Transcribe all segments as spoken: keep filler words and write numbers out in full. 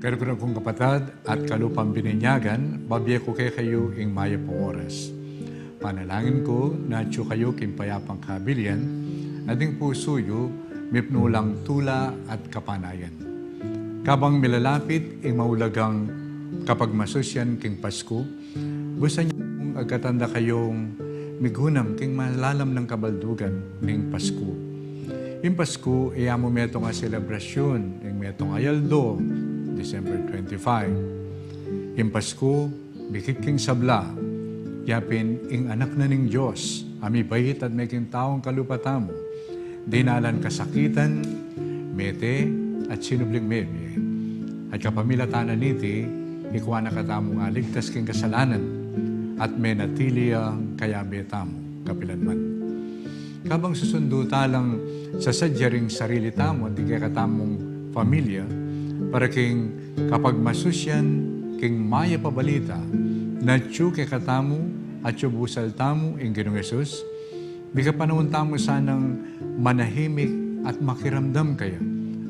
Karagdagan kung kapatad at kalupang bininyagan, babie ku kekayu ing mayap a oras. Panalangin ku na atyu kayu king payapang kabilian, at ing pusu yu mipnu lang tula at kapanayan. Kabang milalapit ing maulagang kapagmasusyan king Pasku, busan yu agkatan da kayung migunam king malalam nang kabaldugan ning Pasku. Ing Pasku, e ya mu metung a selebrasyun ing metung a aldo, December twenty-five. Ing Pasku, bikit king sabla, yapin ing Anak na ning Dios, a mibait at meging tau king kalupa tamu, dinalan kasakitan, mete, at sinubling mebie. At kapamilatan na niti, ikua na katamung aligtas king kasalanan, at menatili yang kayabe tamu kapilan man. Kabang susundu ta lang sasadya ring sarili tamu at ding kekatamung pamilya, para king kapagmasusyan king mayap a balita, na atyu kekatamu, atyu busal tamu ing Ginung Jesus, mika panaun tamu sanang manahimik at makiramdam kaya,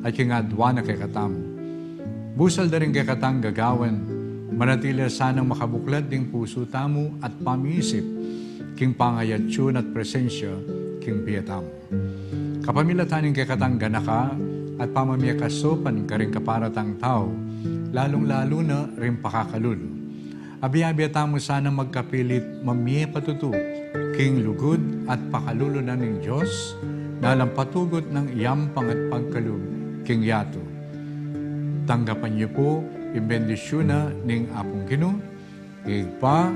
at king adwan na kekatamu. Busal da ring kekatang gagawan, manatili sanang makabuklat ding pusu tamu at pamiisip king pangayatyun at presensya king bie tamu. Kapamilatan ning kekatang ganaka at pamamie kasopan karing kaparatang tau, lalung-lalu na ring pakakalulu. Abi-abi tamu sana magkapilit mamie patutu king lugud at pakalulu na ning Dios, na alang patugut nang iyampang at pagkalub king yatu. Tanggapan yu pu ing bendisyun na ning Apung Ginu, Ibpa,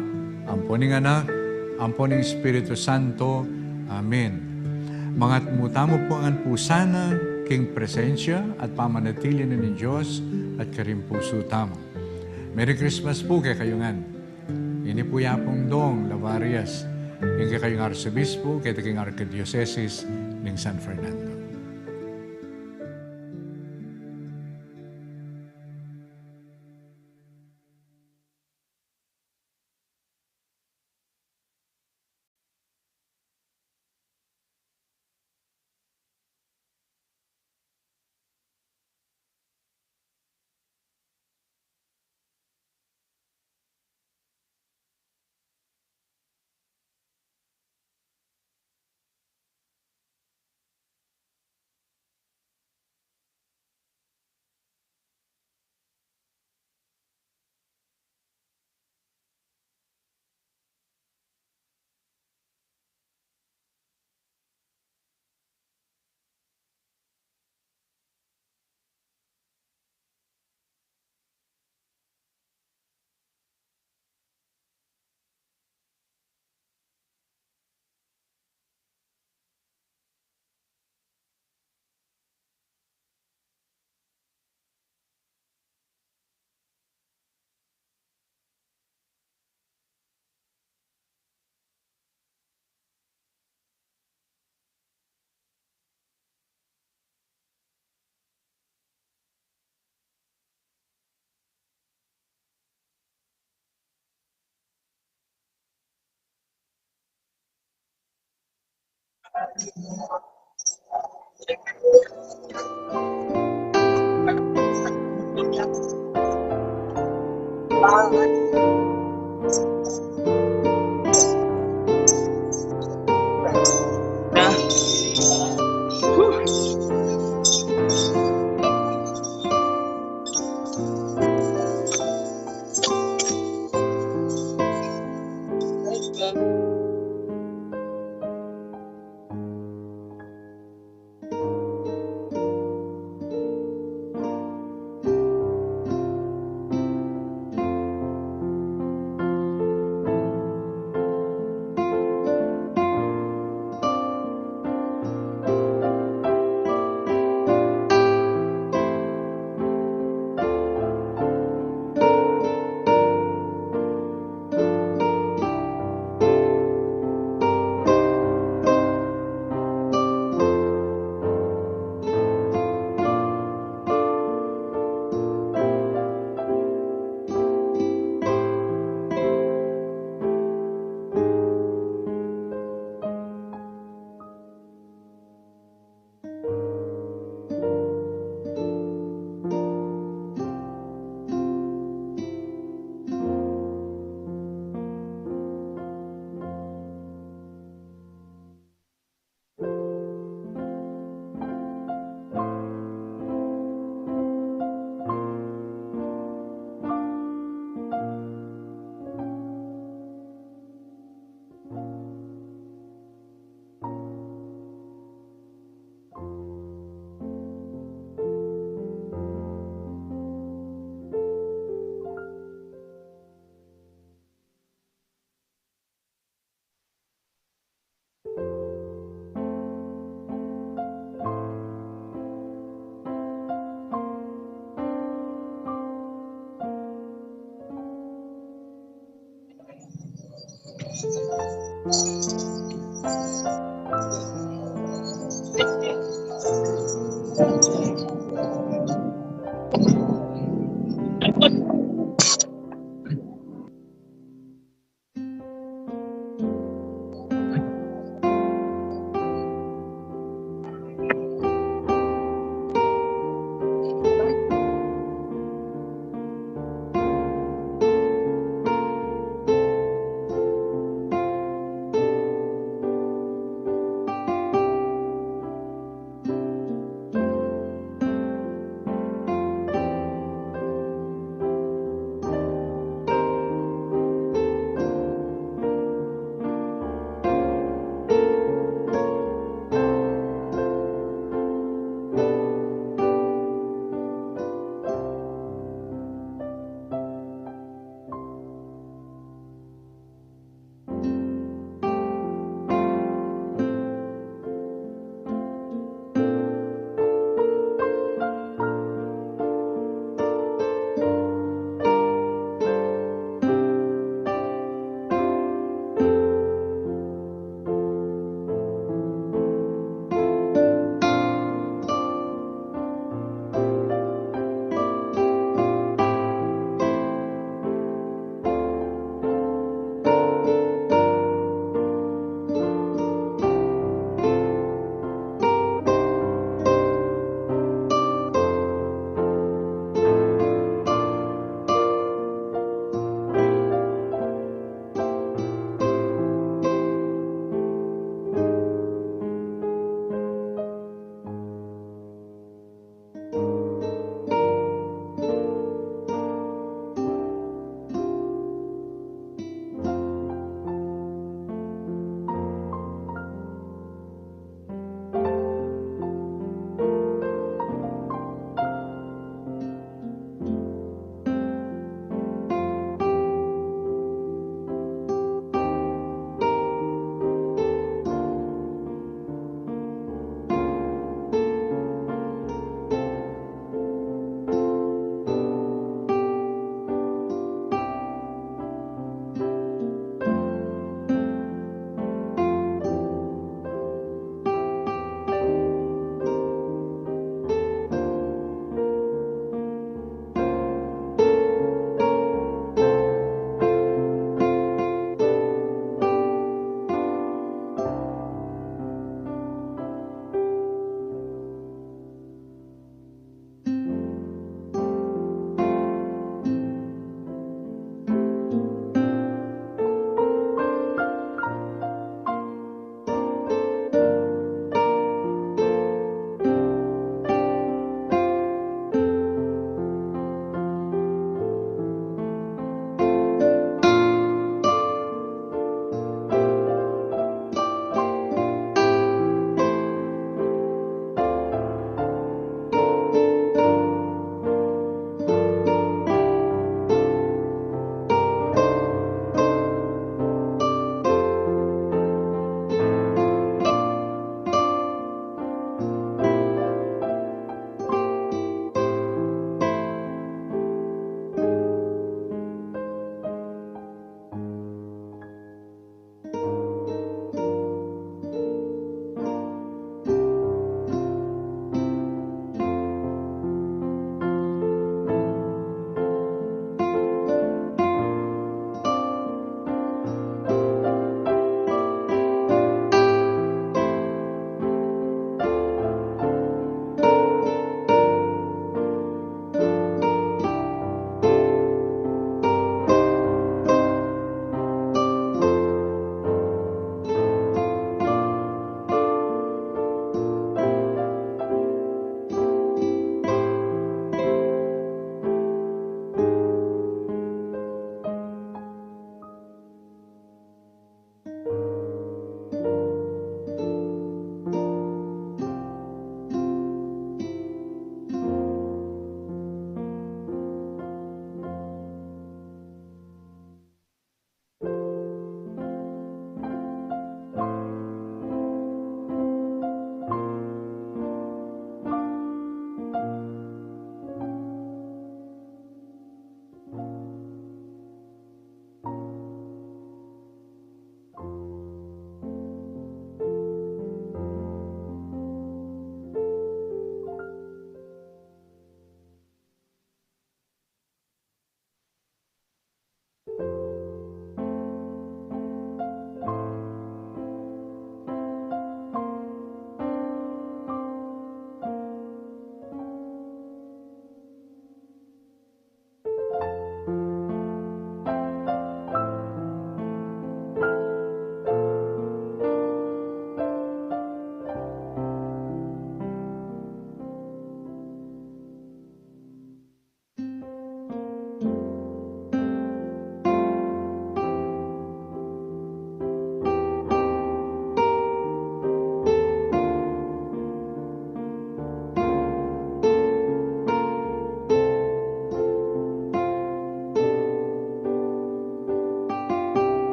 ampo ning Anak, ampo ning Espiritu Santo. Amen. Mangatmu tamu pu ngan pu sana king presensya at pamanatili na ning Dios at karing pusu tamu. Merry Christmas pu kekayu ngan. Ini pu i Apung Dong Lavarias, ing kekayung Arsobispo keti king Arkidiosesis ning San Fernando.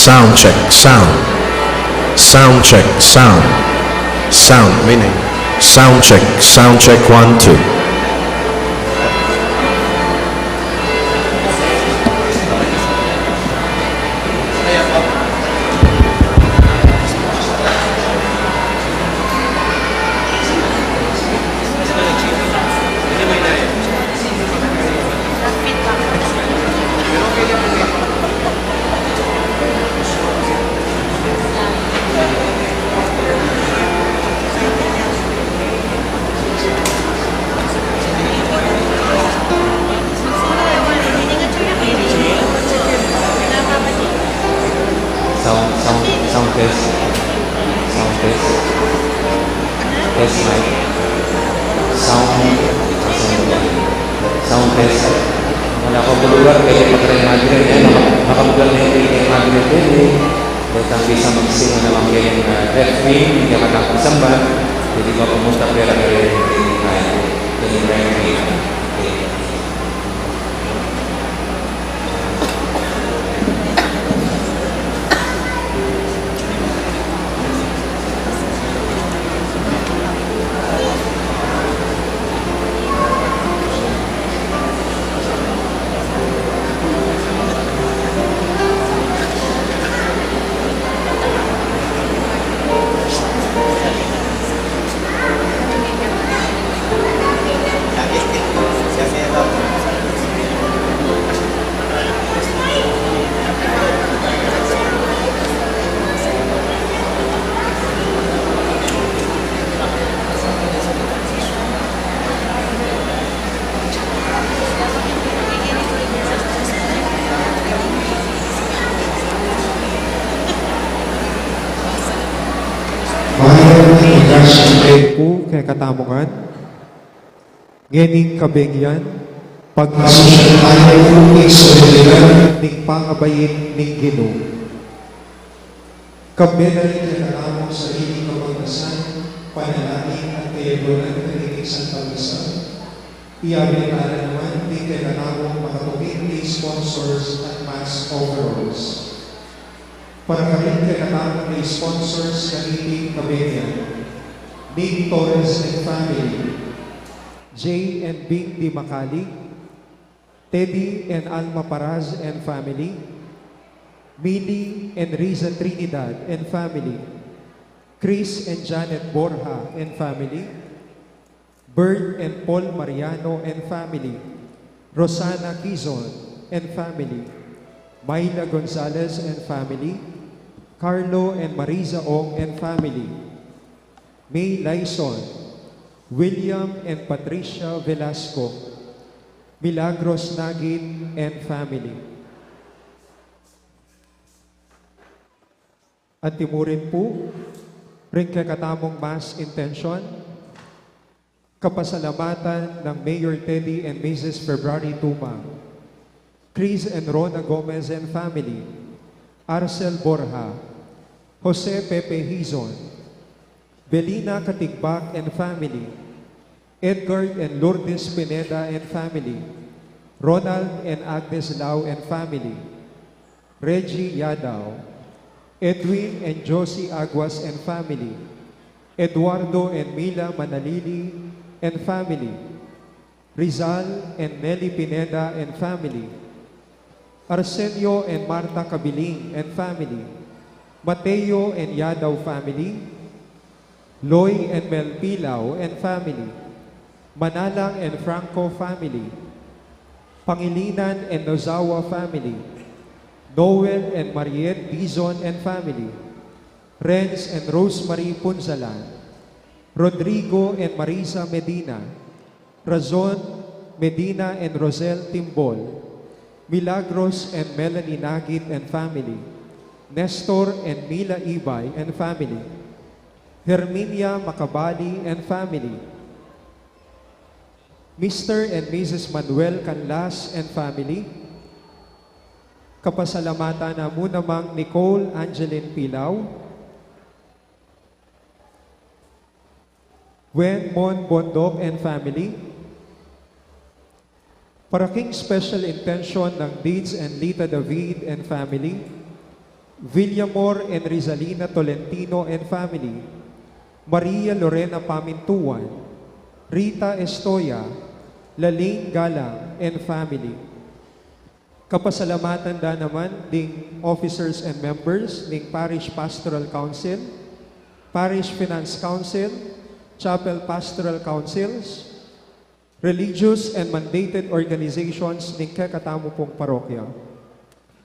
Sound check, sound. Sound check, sound. Sound, meaning sound check, sound check, one, two. Sound, sound, sound test. Sound test. Test mic. Sound. Sound test. Wala ka bulugan, pwede pa rin madre. Yan, naka-, nakabugan na yung kay madre din, eh. Dahil ang bisa magsing na naman kayo ng, ah, left wing, hindi ka katapos ang band, pwede ba pumunta pera kayo yung, ah, yung right wing? Okay. Mayap a pagkasya ku kekatamu ngan, ngening kabenyan, pagpasya tamu king solemnidad ning pangabait ning Ginu. Kambe na rin kekatamu ing sarili kabanggasan, panalangin at kayabunan kaniting Santa Misa. Iyabe na naman ding kekatamung makatukit king sponsors at mass offerers. Para karing kekatamung sponsors kaniting kabenyan, Nick Torres and family, Jay and Bing Di Macali, Teddy and Alma Paraz and family, Mili and Riza Trinidad and family, Chris and Janet Borja and family, Bert and Paul Mariano and family, Rosana Quizon and family, Myla Gonzalez and family, Carlo and Marisa Ong and family, May Lyson, William and Patricia Velasco, Milagros Nagit and family. Antimurin pu ring kekatamung mass intention, kapasalamatan nang Mayor Teddy and Missus February Tuma, Chris and Rona Gomez and family, Arcel Borja, Jose Pepe Hizon, Belina Katigbak and family, Edgar and Lourdes Pineda and family, Ronald and Agnes Lau and family, Reggie Yadaw, Edwin and Josie Aguas and family, Eduardo and Mila Manalili and family, Rizal and Nelly Pineda and family, Arsenio and Marta Cabiling and family, Mateo and Yadaw family, Loy and Mel Pilao and family, Manalang and Franco family, Pangilinan and Nozawa family, Noel and Mariette Dizon and family, Renz and Rosemary Punzalan, Rodrigo and Marisa Medina, Razon Medina and Rosel Timbol, Milagros and Melanie Nagit and family, Nestor and Mila Ibay and family, Herminia Macabali and family, Mister and Missus Manuel Canlas and family. Kapasalamatan na mu namang Nicole Angeline Pilao, Wen Mon Bondoc and family. Para king special intention nang Deeds and Lita David and family, Villamor and Rizalina Tolentino and family, Maria Lorena Pamintuan, Rita Estoya, Lalaine Galang and family. Kapasalamatan da naman ding officers and members ning Parish Pastoral Council, Parish Finance Council, Chapel Pastoral Councils, religious and mandated organizations ning kekatamu pung parokya.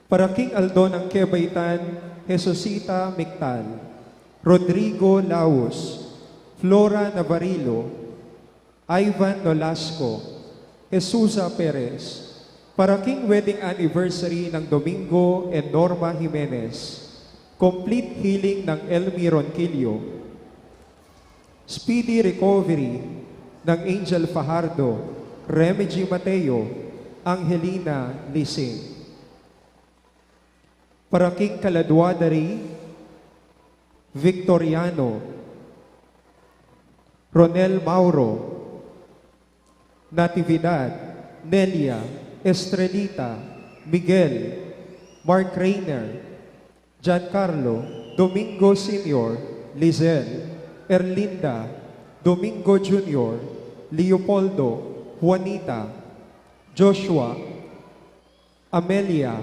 Para king aldo nang kebaitan, Jesusita Mictal, Rodrigo Laus, Flora Navarilo, Ivan Nolasco, Jesusa Perez. Para king wedding anniversary nang Domingo and Norma Jimenez, complete healing nang Elmi Ronquillo, speedy recovery nang Angel Fajardo, Remedy Mateo, Angelina Lising. Para king kaladua da ri, Victoriano, Ronel Mauro, Natividad, Nelia, Estrelita, Miguel, Mark Reiner, Giancarlo, Domingo Senior, Lizelle, Erlinda, Domingo Junior, Leopoldo, Juanita, Joshua, Amelia,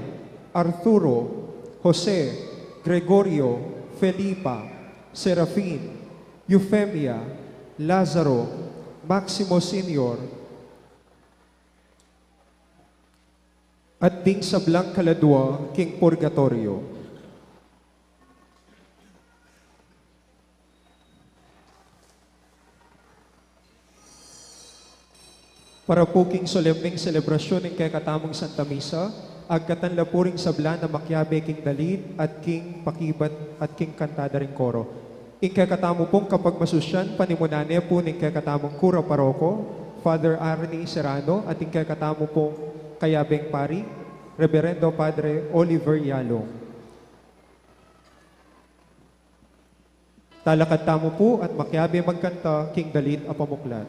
Arturo, Jose, Gregorio, Felipa, Serafin, Eufemia, Lazaro, Maximo Senior, at ding sablang kaladua king purgatoryo. Para pu king solemneng selebrasyun ning kekatamung Santa Misa, agkatan la pu ring sabla na makiabe king dalit at king pakibat at king kanta da ring koro. Ing kekatamu pung kapagmasusyan, panimunan ne pu ning kekatamung kura paroko, Father Arnie Serrano, at ing kekatamu pung kayabeng pari, Reverendo Padre Oliver Yalong. Talakad tamu pu at makiabe magkanta king dalit a pamuklat.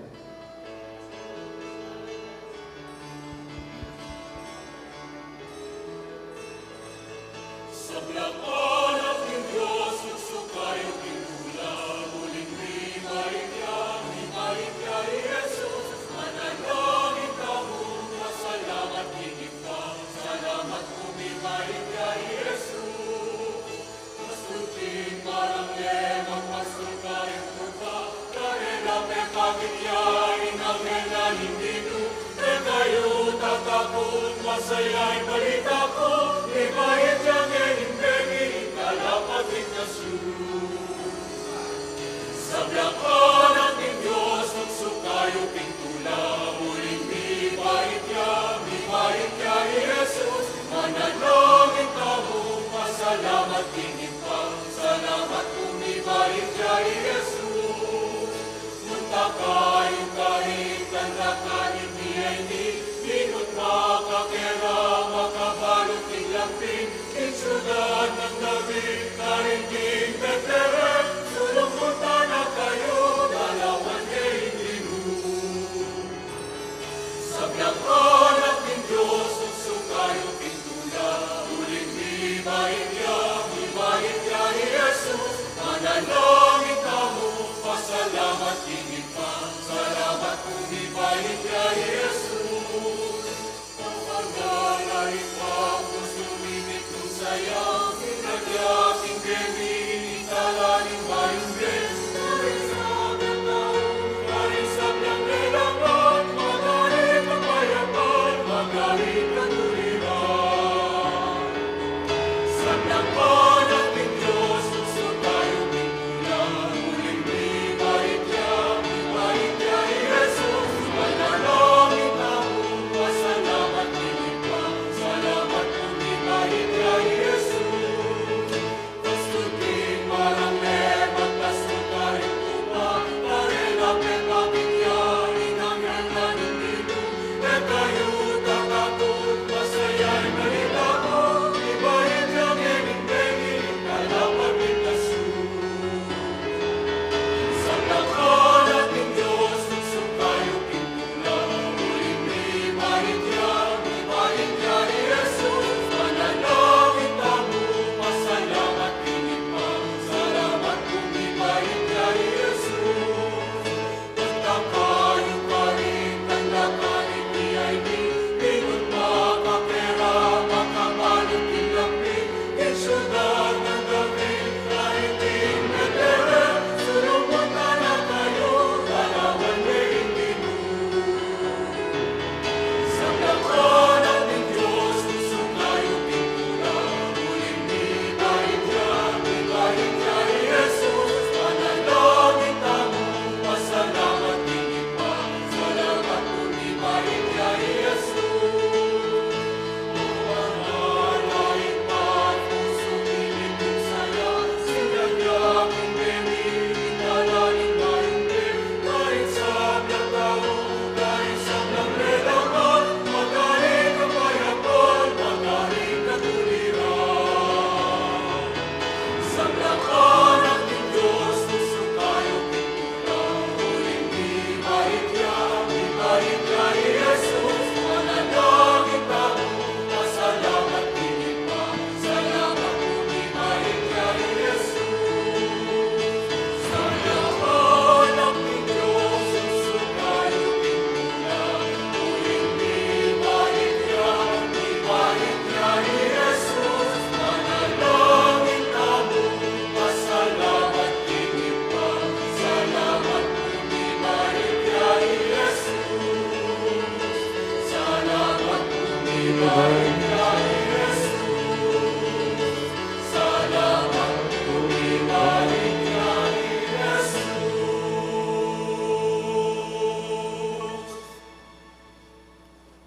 Sablang anak ning Dios, nagsukayu king tula, uling mibait ya, mibait ya i Jesus, manalangin tamu, pasalamat king Ibpa, salamat pu mibait ya i Jesus. Pastul king barang le, magpastul kayang tupa, karela mepakit ya ing anghel na ning Ginu, mekayu tatakun, masaya ing balita ku, mibait ya ngening bengi ing kalapatan ning Dios. Sablang anak ning Dios, nagsukayu king tula, uling mibait ya, mibait ya i Jesus, manalangin tamu, pasalamat king Ibpa, salamat pu mibait ya i Jesus. Munta kayu karin, tandakan ing bie ini, minut makakera, makabalu king lampin, ing siudad nang David, karin king Betlehem, sulung munta na kayu, dalawan ye ing Ginu. Sablang anak ning Dios, nagsukayu king tula, uling mibait ya, mibait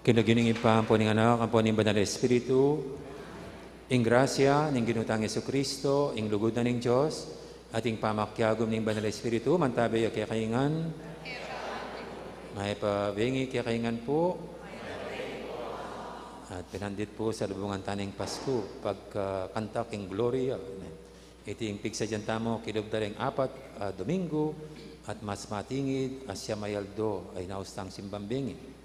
King lagyu ning Ibpa, ampo ning Anak, ampo ning Banal a Espiritu. Ing grasya ning Ginu tang Jesucristo, ing lugud na ning Dios, at ing pamakiagum ning Banal a Espiritu, mantabe ya kekayu ngan. Mayap a bengi kekayu ngan pu. At pinandit pu, salubungan ta ning Pasku pagkakanta king Gloria. Iti ing pigsadyan tamu king lub da ring apat a Domingo, at mas matingid a siyam a aldo a inaus tang simbang bengi.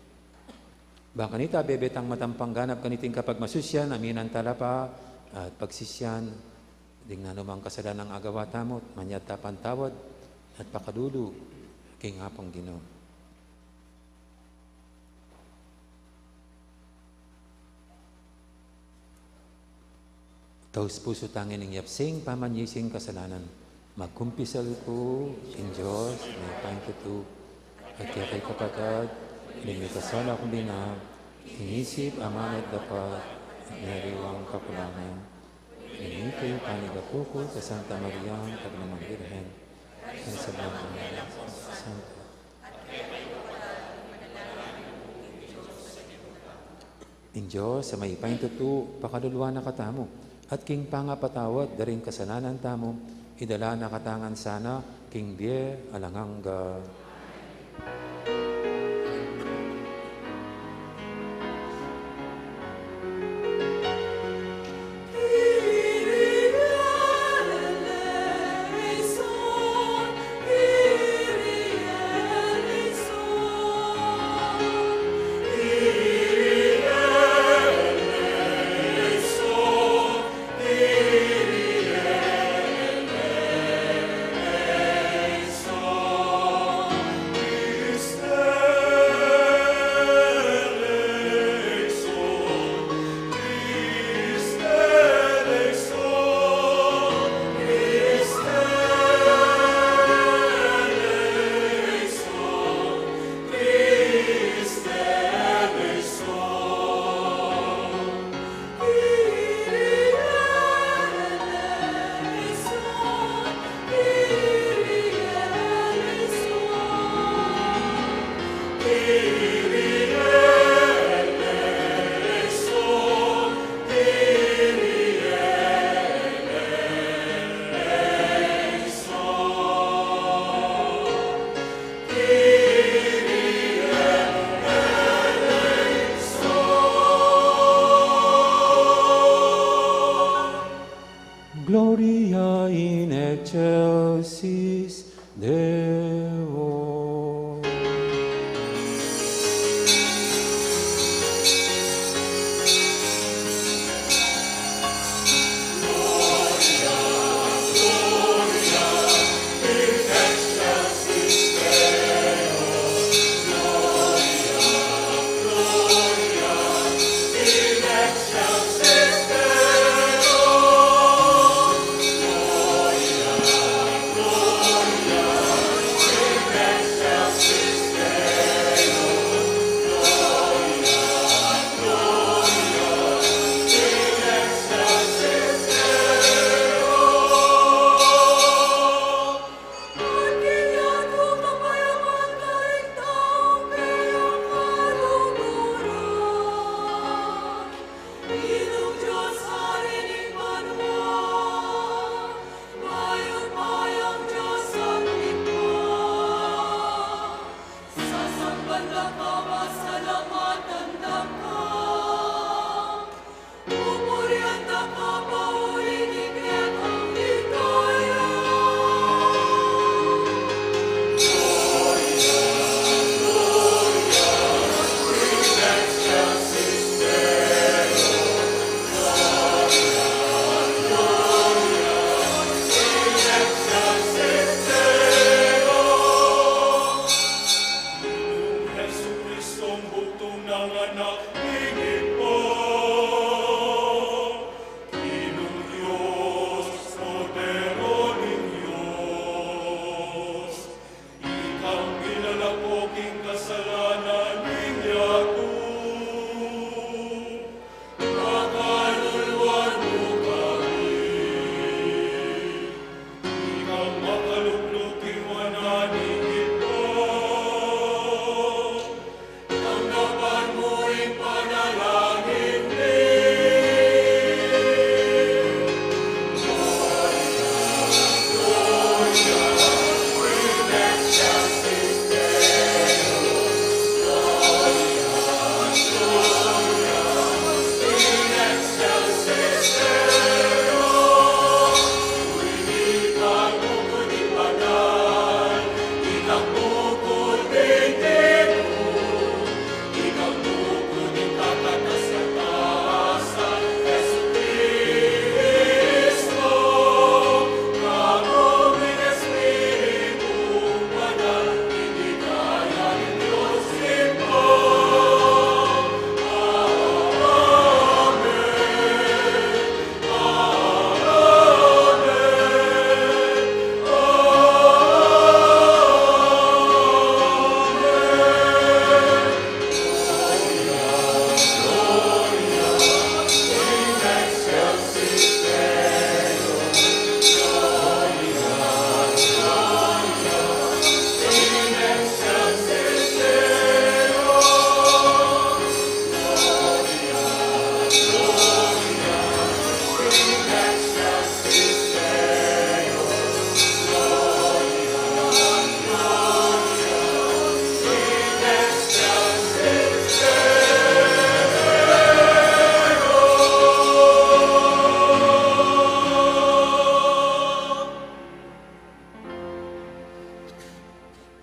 Ba kanita, bebe tang matampang ganap kaniting kapagmasusyan, aminan tala pa at pagsisyan ding nanumang kasalanan a agawa tamu, at manyad ta pantawad at pakalulu king Apung Ginu. Taus pusu tang ing yapsing pamanyising kasalanan. Magkumpisal ku king Dios, mayupayang tutu, at kekayung kapatad, ning mikasala kung binang, king isip, amanu at dapat, at mayaliwang kakulangan. Ing iti panigapu ku kang Santa Maria, Tagna ming Birhen, at sa mga santa. Ing Dios a mayupayang tutu, pakaluluan na katamu, at king pangapatawad da ring kasalanan tamu, idala na katamu ngan sana king bie alang angga. Gloria in excelsis Deo.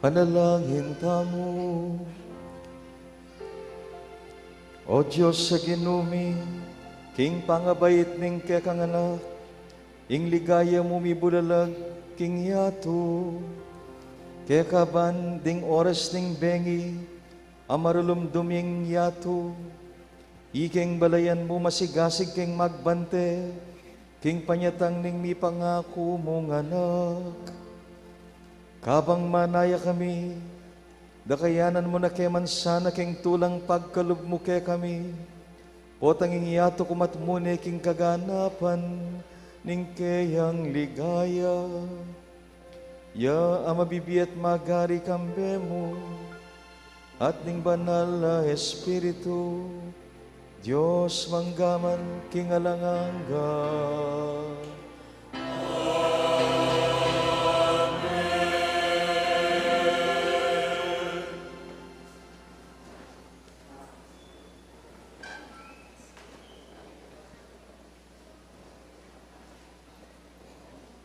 Panalangin tamu. O Dios a Ginu mi, king pangabait ning kekang Anak, ing ligaya mu mibulalag king yatu. Keka ban ding oras ning bengi a marulumdum ing yatu, ikeng balayan mu masigasig keng magbante king panyatang ning mipangaku mung Anak. Kabang manaya kami, dakayanan mu na ke man sana keng tulang pagkalub mu kekami, potang ing yatu kumat mu ne king kaganapan ning keyang ligaya. Ya a mabibie at magari kambe mu, at ning Banal a Espiritu, Dios mangga man king alang angga.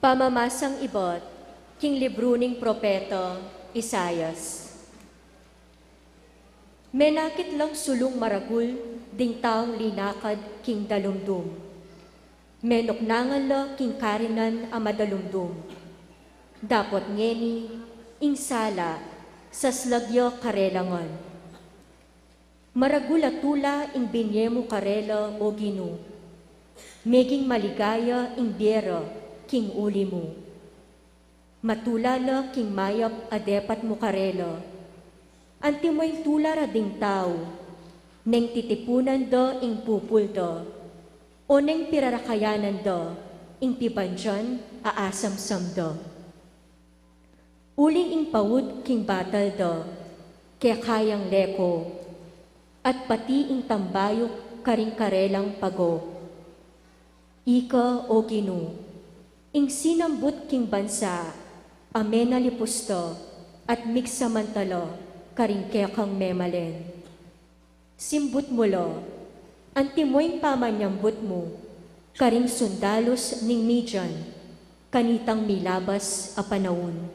Pamamasang ibat king libru ning propeta Isaias. Menakit lang sulung maragul ding taung linakad king dalumdum. Menuknangan la king karinan a madalumdum. Dapot ngeni, ing sala, saslag ya karela ngan. Maragul a tula ing binie mu karela, O Ginu. Meging maligaya ing bie ra king uli mu. Matula la king mayap a depat mu karela. Antimo ing tula ra ding tau, neng titipunan da ing pupul da, o neng pirarakayanan da ing pibandian a asamsam da. Uling ing paud king batal da, keka yang leko, at pati ing tambayuk karing karelang pago. Ika, O Ginu, ing sinambut king bansa a menalipus da at migsamantala karing kekang memalen. Simbut mu la, antimo ing pamanyambut mu karing sundalus ning Midian kanitang milabas a panaun.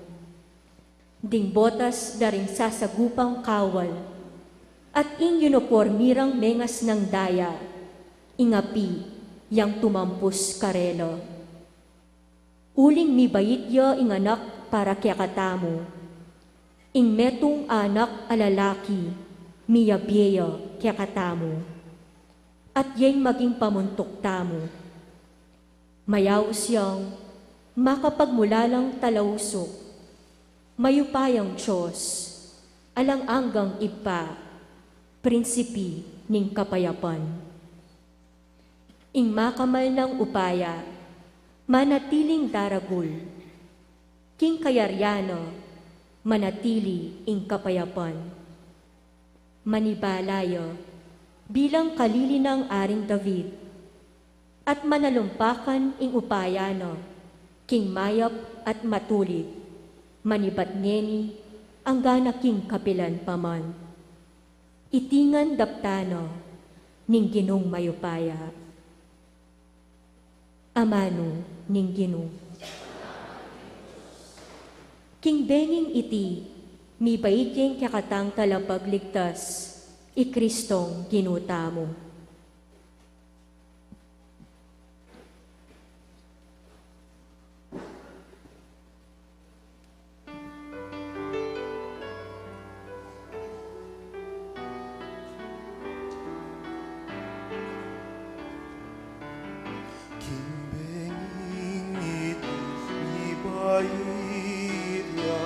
Ding botas da ring sasagupang kawal, at ing uniporme rang mengasnang daya, ing api yang tumampus karela. Uling mibait ya ing anak para kekatamu, ing metung a anak a lalaki miyabie ya kekatamu, at yeng maging pamuntuk tamu. Mayaus yang makapagmulalang talausuk, mayupayang Dios, alang anggang Ibpa, Prinsipi ning kapayapan. Ing makamal nang upaya, manatiling daragul. King kayarian na, manatili ing kapayapan. Manibala ya bilang kalili nang Aring David, at manalumpakan ing upaya na king mayap at matulid, manibat ngeni angga na king kapilan pa man. Iti ngan daptan na ning Ginung mayupaya. Amanu ning Ginu. King benging iti, mibait ya ing kekatang Talapagligtas, i Kristong Ginu tamu. King benging iti, mibait ya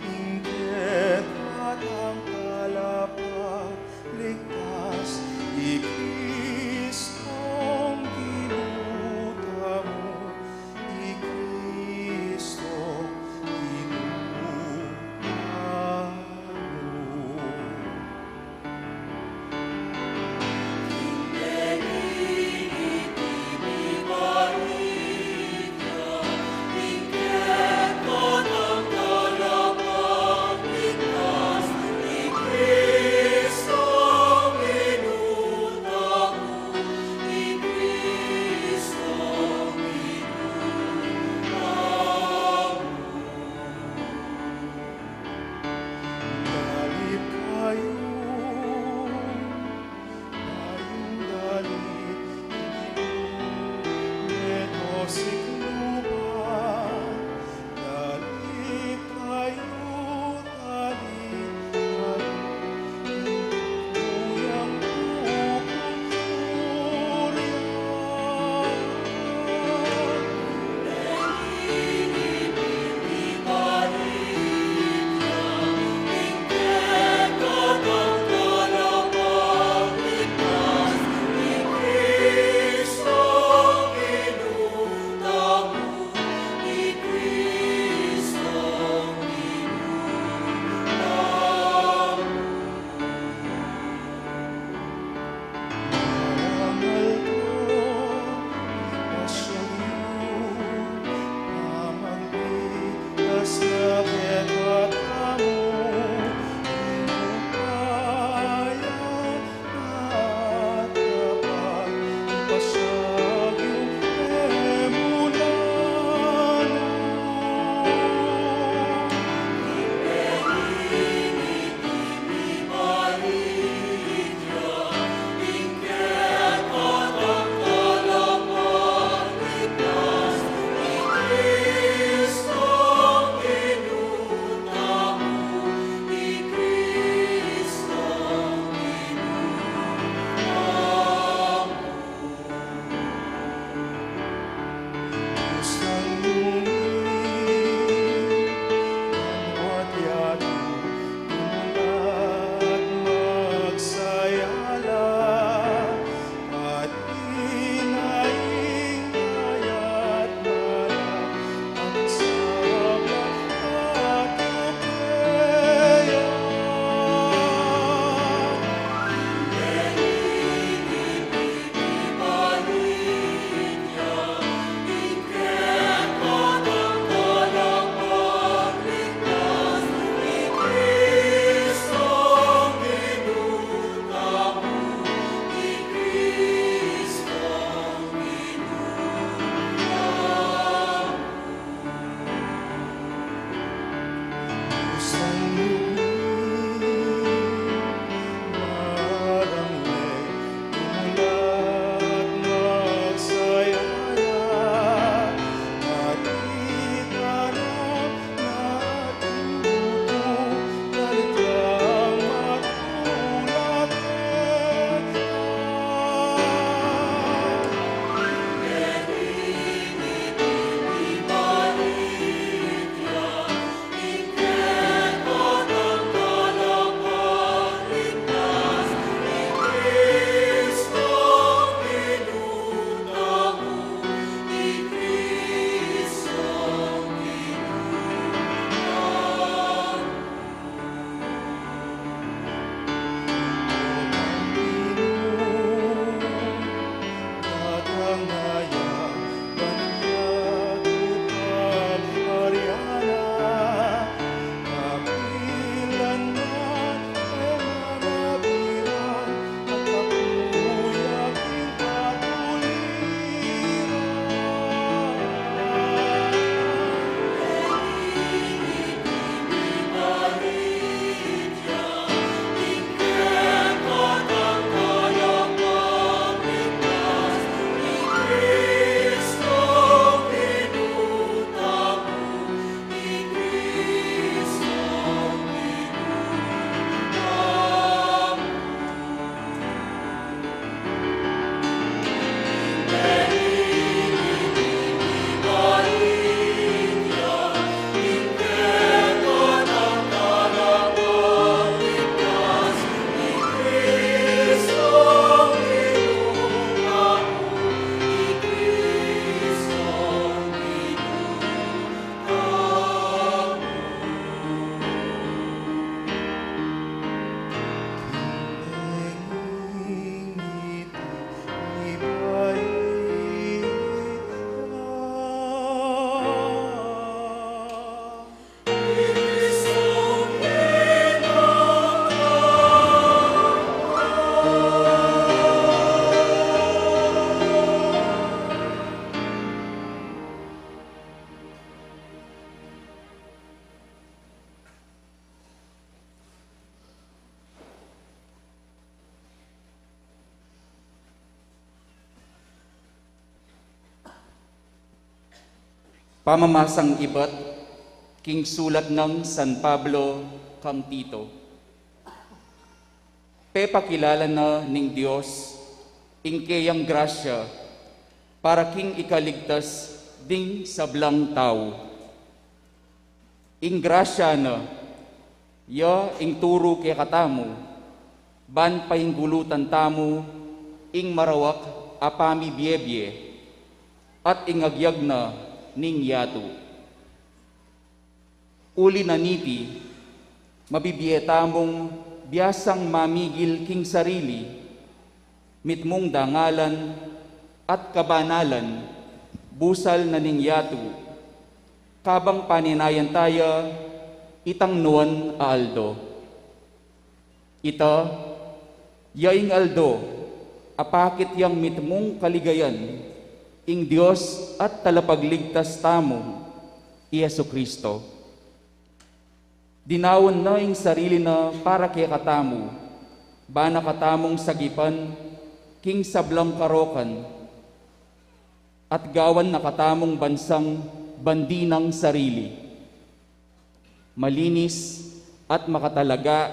ing kekatang Talapagligtas, i Kristong Ginu tamu, i Kristong Ginu tamu. Pamamasang ibat king sulat nang San Pablo kang Tito. Pepakilala na ning Dios ing keyang grasya para king ikaligtas ding sablang tau. Ing grasya na, ya ing turu kekatamu, ban painggulutan tamu ing marawak a pamibiebie, at ing agyag na ning yatu. Uli na niti, mabibie tamung biasang mamigil king sarili, mitmung dangalan at kabanalan, busal na ning yatu, kabang paninayan taya itang nuan a aldo. Ita, ya ing aldo a pakit yang mitmung kaligayan ing Dios at Talapagligtas tamu, i Jesu-Cristo. Dinaun na ing sarili na para kekatamu, bana katamung sagipan king sablang karokan, at gawan na katamung bansang bandi nang sarili, malinis at makatalaga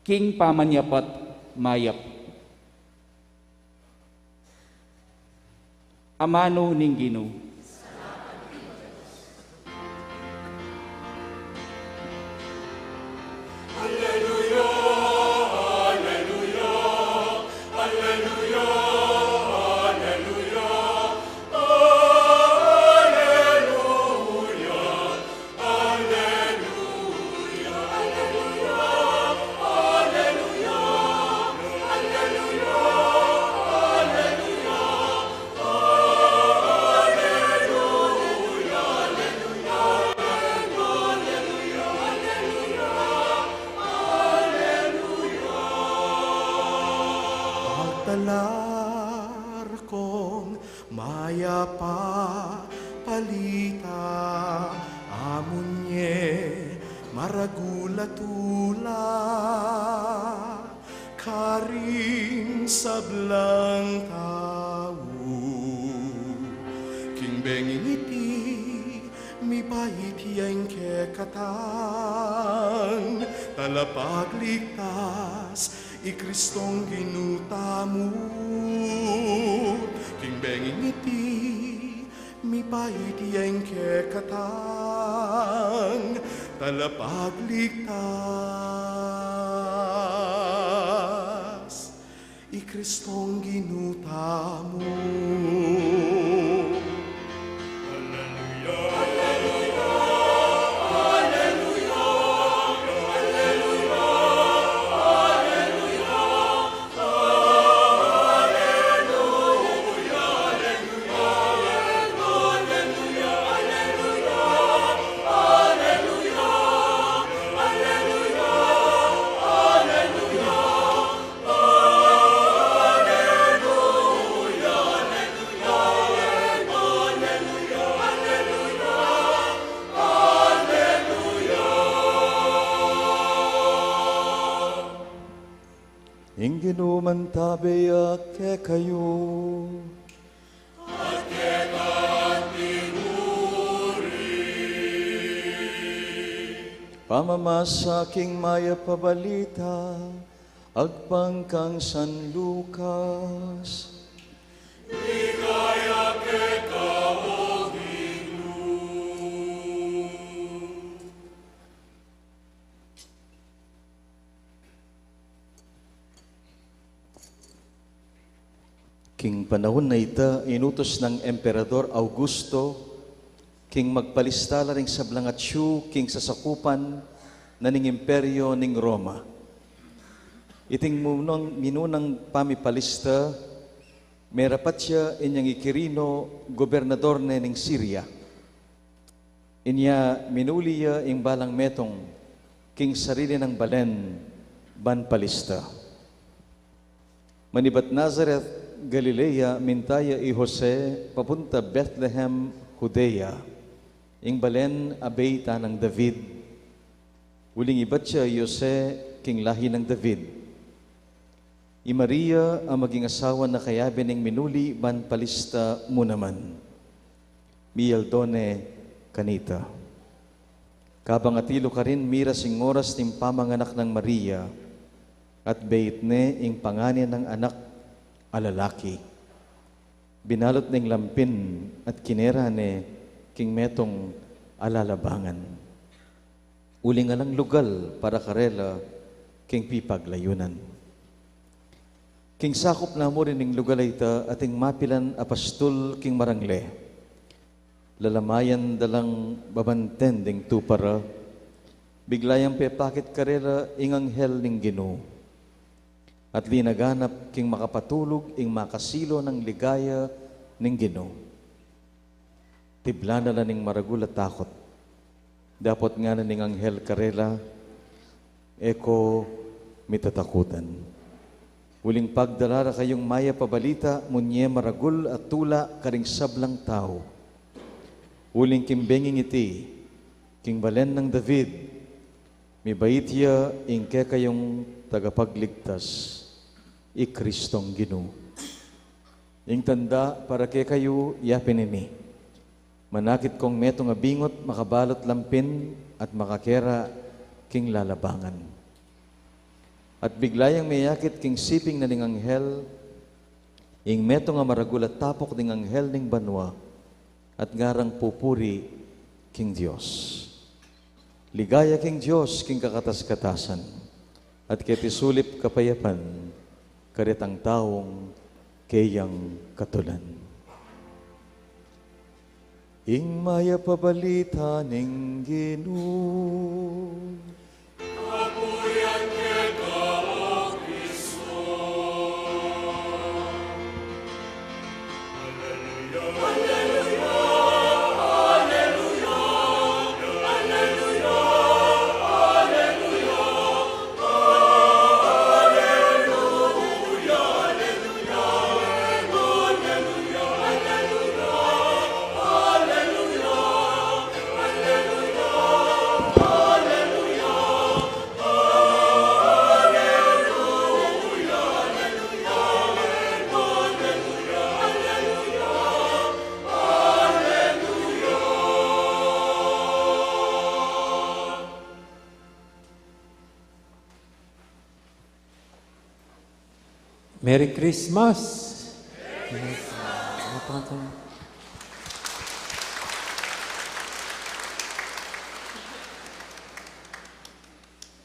king pamanyapat mayap. Amanu ning Ginu. Pagtalar kong mayap a balita, amun ye maragul a tula karing sablang tau. King bengi niti, mipait ya ing kekatang Talapagligtas, i Kristong Ginu tamu. King bengi niti, mipait ya ing kekatang Talapagligtas, i Kristong Ginu tamu. Ing Ginu mantabe ya kekayu. Pamamasa king mayap a balita agpang kang San Lucas. King panaun a ita, inutus nang Emperador Augusto king magpalista la ring sablang atyu king sasakupan na ning Imperyo ning Roma. Iting munang, minunang pamipalista, merapat ya inyang i Quirino, gobernador ne ning Siria. Inya minuli ya ing balang metung king sarili nang balen ban palista. Manibat Nazaret, Galilea, minta ya i Jose papunta Bethlehem, Judea, ing balen a beit nang David. Uling ibat ya i Jose king lahi nang David. I Maria a maging asawa na kayabe ning minuli ban palista mu naman. Miyaldo ne kanita. Kabang atilu karin miras ing oras ning pamanganak nang Maria, at beit ne ing panganin nang anak a lalaki. Binalut neng lampin at kinera ne king metung a lalabangan. Uling alang lugal para karela king pipaglayunan. King sakup na mu rin ning lugal a ita ating mapilan a pastul king marangle. Lalamayan da lang babanten ding tupa ra, bigla yang pepakit karela ing anghel ning Ginu. At linaganap king makapatulug ing makasilo nang ligaya ning Ginu. Tiblan na la ning maragul a takut. Dapot ngana ning anghel karela, "E ko mitatakutan. Uling pagdala ra kayung mayap a balita munye maragul a tula karing sablang tau. Uling king benging iti, king balen nang David, mibait ya ing kekayung tagapagligtas, i Kristong Ginu. Ing tanda para kekayu yapin ini: Manakit kong metung a bingut makabalut lampin at makakera king lalabangan." At bigla yang meyakit king siping na ning anghel ing metung a maragul a tapuk ning anghel ning banua, at ngarang pupuri king Dios. Ligaya king Dios king kakatas-katasan, at keti sulip kapayapan karetang taung keyang katulan. Ing mayap a balita ning Ginu. Merry Christmas!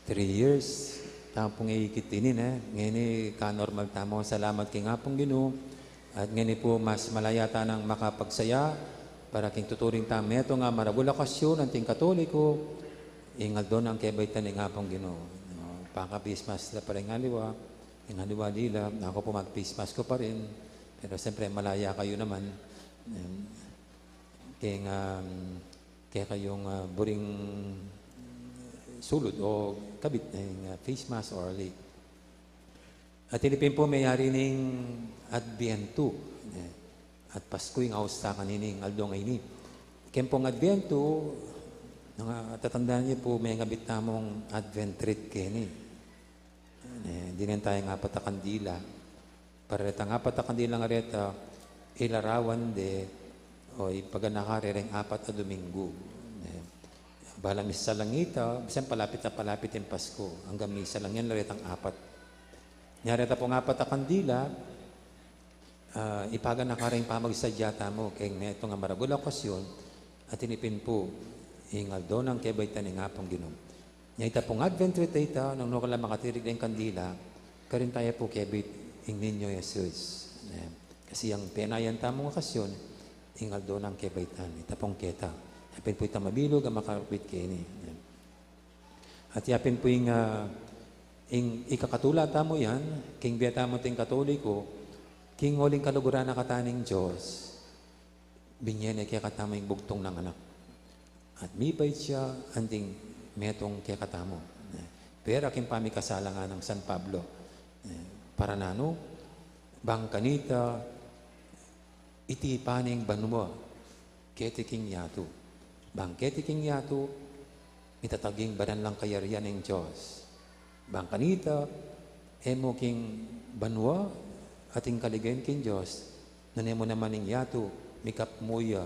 Three years tamu pung ikit ini, ne? Ngeni kanormal tamu, salamat king Apung Ginu. At ngeni pu mas malaya tanang makapagsaya para king tuturing tamu metung a maragul a okasyun anting Katoliko, ing aldo nang kebaitan ning Apung Ginu. No, paka-Christmas la para ing aliwa, ing aliwa dila, aku pu mag-Christmas ku pa rin. Pero siyempre, malaya kayu naman. Em, king, um, kekayung, ah, buring sulud o kabit ning, ah, face mask or lip. At ini pin pu meyari ning Adviento, eh, at Pasku ing ausan kanini, ing aldo ngeni. Keng pung Adviento, nung, ah, tatandaan niyo pu, mengabit tamung Advent wreath keni. Eh, dinan taya ing apat a kandila. Para retang apat a kandilang reta, ilarawan de, o ipaganaka reng apat a Dominggu. Eh, bala misalangit, ah, bisan palapit a palapit ing Pasku, anggang misalangyan la retang apat. Nya reta pung apat a kandila, ah, ipaganaka reng pamagsadya tamu keng metung a maragul a okasyun, at ini pin pu ing aldo nang kebaitan ning Apung Ginu. Nya ita pung Advent wreath a ita, nung nukarin la makatirik deng kandila, karin taya pu kebait ing Niño Jesus. Amen. Kasi ing penayan tamung okasyun, ing aldo nang kebaitan, ita pung keta. Yapin pu ita mabilug a makakit keni. Amen. At yapin pu ing, ah, ing ikakatula tamu yan, king bie tamu anting Katoliko, king uling kaluguran na kata ning Dios, binye ne kekatamu ing bugtung nang Anak. At mibait ya anting metung kekatamu. Eh, pera king pamikasala nang San Pablo. Eh, para nanu, bang kanita, iti pa ning banua keti king yatu. Bang keti king yatu, mitatag ing baran lang kayarian ning Dios. Bang kanita, e mu king banua at ing kaligayan king Dios, nune mu naman ing yatu, mikapmu ya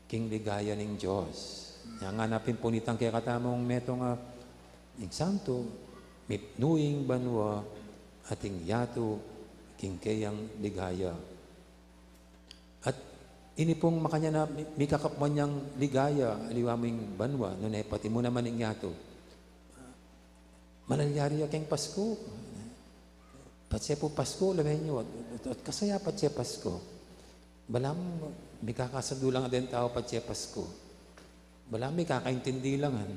king ligaya ning Dios. Nya ngana pin pu nitang kekatamung metung a ing santu, mipnu ing banua at ing yatu king keyang ligaya. At ini pung makanyan a mi-, mikakapwan yang ligaya, aliwa mu ing banua, nune pati mu naman ing yatu. Malalyari ya keng Pasku. Patse pu Pasku, lawen yu, at, at, at kasaya patse Pasku. Balamu mikakasandu lang deng tau patse Pasku. Balamu mikakaintindi langan.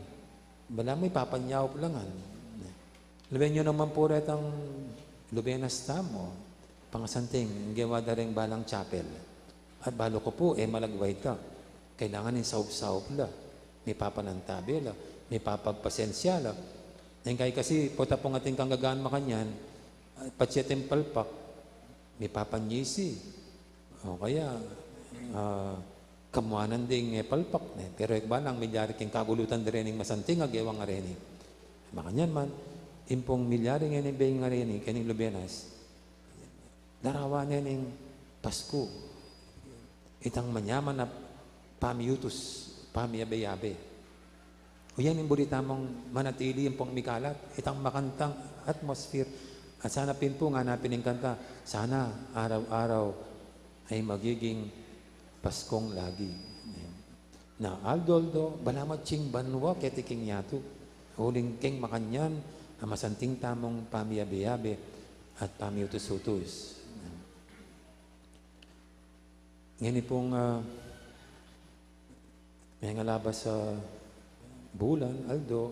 Balamu ipapanyaup langan. Lawen yu naman pu retang lubenas tamu, pangasanting, gewa da reng balang chapel. At balu ku pu, e malagway ta. Kailangan ing saup-saup la, mipapanantabe la, mipapagpasensia la. Neng kai kasi, pota pung ating kanggagaan makanyan, ah, patse ating palpak, mipapanyisi. O kaya, ah, kamuanan ding, e, palpak, ne. Pero e ku balang milyari king kagulutan da rening masanting a gewang a reni. Makanyan man, ing pung milyari ngening beng a reni, kening lubenas, darawan ne ning Pasku. Itang manyaman a pamiutus, pamiabe-abe. Uyan ing buri tamung manatili ing pung mikalat, itang makantang atmosphere. At sana pin pu, ngana pin ning kanta, sana araw-araw ay magiging Paskong lagi. Na aldo-aldo, balamu atsing banua keti king yatu. Uling keng makanyan, a masanting tamung pamiabe-abe at pamiutus-utus. Ngeni pung, ah, mengalabas a bulan, aldo,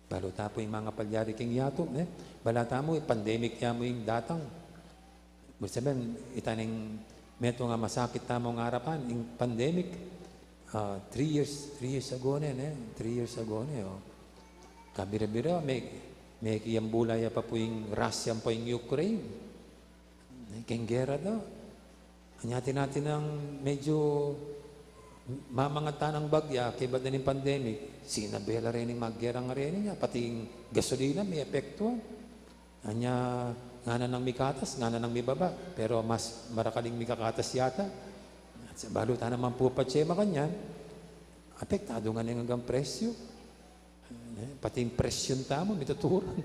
balu ta pu ing mangapalyari king yatu, ne? Bala tamu, pandemic ya mu ing datang. Ibig sabihin, ita ning metung a masakit tamung arapan, ing pandemic, ah, three years, three years ago ne, ne? Three years ago ne, o. Kabira-bira, me, mekiyambula ya pa pu ing Russia ampo ing Ukraine. Ne, keng gera da. Anya atin-atin nang medyo mamangat tanang bagya, kaybat na ning pandemic, sinabe la rening maggera ngeni, nya pati ing gasolina, me-epektuan. Anya, ngana nang mikatas, ngana nang mibaba, pero mas marakal ing mikakatas yata. At sa balu ta naman pu patse makanyan, apektadu ngeni ing anggang presyu. E, pati ing presyu tamu, mituturan.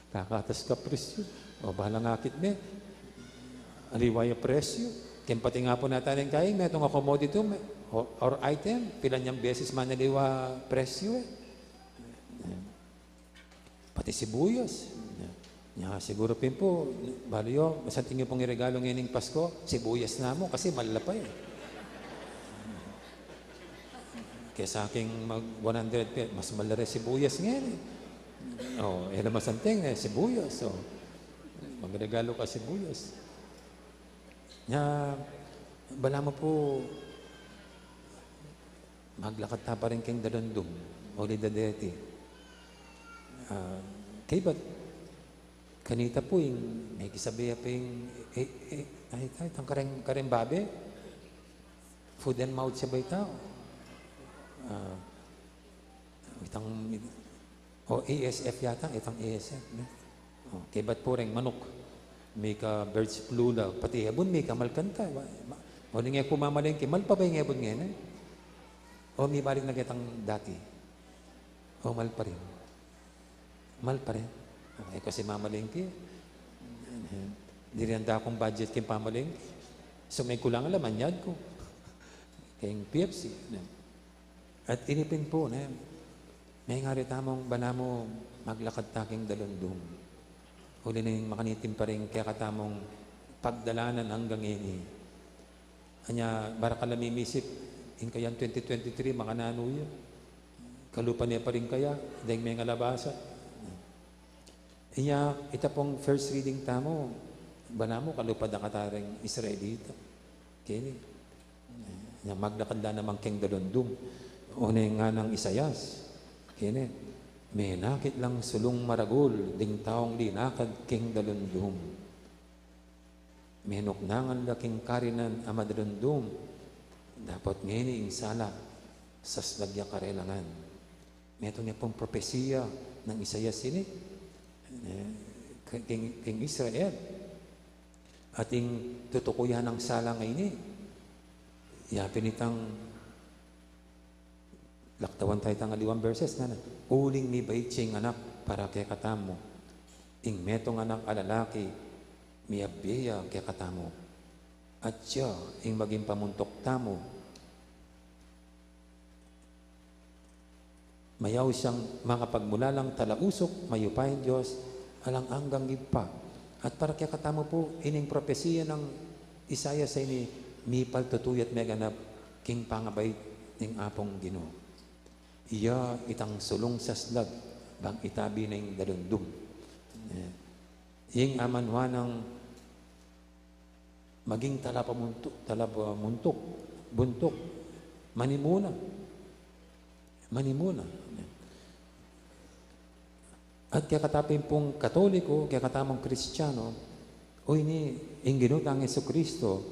Kakatas ka presyu. O, balang akit me, aliwa ya presyu. Keng pati nga pu nataning kaing metung a commodity, me, o, or item, pilan yang beses manaliwa presyu, e. Pati sibuyas. Nya, siguru pin pu, balu yu, masanting yu pung iregalu ngening Pasko, sibuyas namu, kasi mal la pa, e. Kesa king mag one hundred pe-, mas mal la re sibuyas ngeni. O, e la masanting, e, sibuyas, o. Magregalu ka sibuyas. Nya, balamu pu, maglakad ta pa rin keng dalundum, uli da deti. Ah, kaybat, kanita pu ing, mekisabe ya pa ing, e, e, ay, ay, itang kareng, kareng babe, foot and mouth ya ba ita? Ah, itang, o, A S F yata, itang A S F, ne? O, kaybat pu reng manuk. Mika birds flu la, pati ebun, mika malkanta. Ma-, ma-, o, ning e ku mamalengke, mal pa ba ing ebun ngeni? O, mibalik na ketang dati? O, mal pa rin? Mal pa rin? E ku kasi mamalengke. Diri anda kung budget king pamalengke. So, mekulang la, manyad ku. Keng P F C, ne? At ini pin pu, ne, mengari tamung balamu maglakad ta king dalundum. Uli ning makanitim pa rin kekatamung pagdalanan anggang ini. Anya, barakal a mimisip, ing kayang twenty twenty-three, makananu ya. Kalupa ne pa rin kaya, deng mengalabasa. Inya, ita pung first reading tamu, balamu kalupa da kata reng Israelita. Keni, nya maglakad la naman keng dalundum. O, ne nganang Isaias, keni, menakit lang sulung maragul ding taung linakad keng dalundum. Menuknangan la king karinan a madalundum, dapot ngeni ing sala, saslag ya karelangan. Metung ya pung propesiya nang Isaias ini, e, king, king Israel. At ing tutukuyan nang sala ngeni, Ya pin itang laktawan tayu itang aliwang verses, ngana, uling mibait ya ing Anak para kekatamu. Ing metung anak a lalaki, miyabie ya kekatamu. At siya ing maging pamuntuk tamu. Mayaus yang makapagmulalang talausuk, mayupayang Dios, alang anggang Ibpa. At para kekatamu pu, ining propesia nang Isaias a ini, mipaltutu ya't meganap king pangabait ning Apung Ginu. Iya itang sulung saslag, bang itabi na ing dalundum. Eh, ing amanwa nang maging talapamuntuk, talapamuntuk, buntuk, manimuna. Manimuna. At kekatamu pung Katoliko, kekatamung Kristiano, o ini, ing Ginu tang Jesucristo,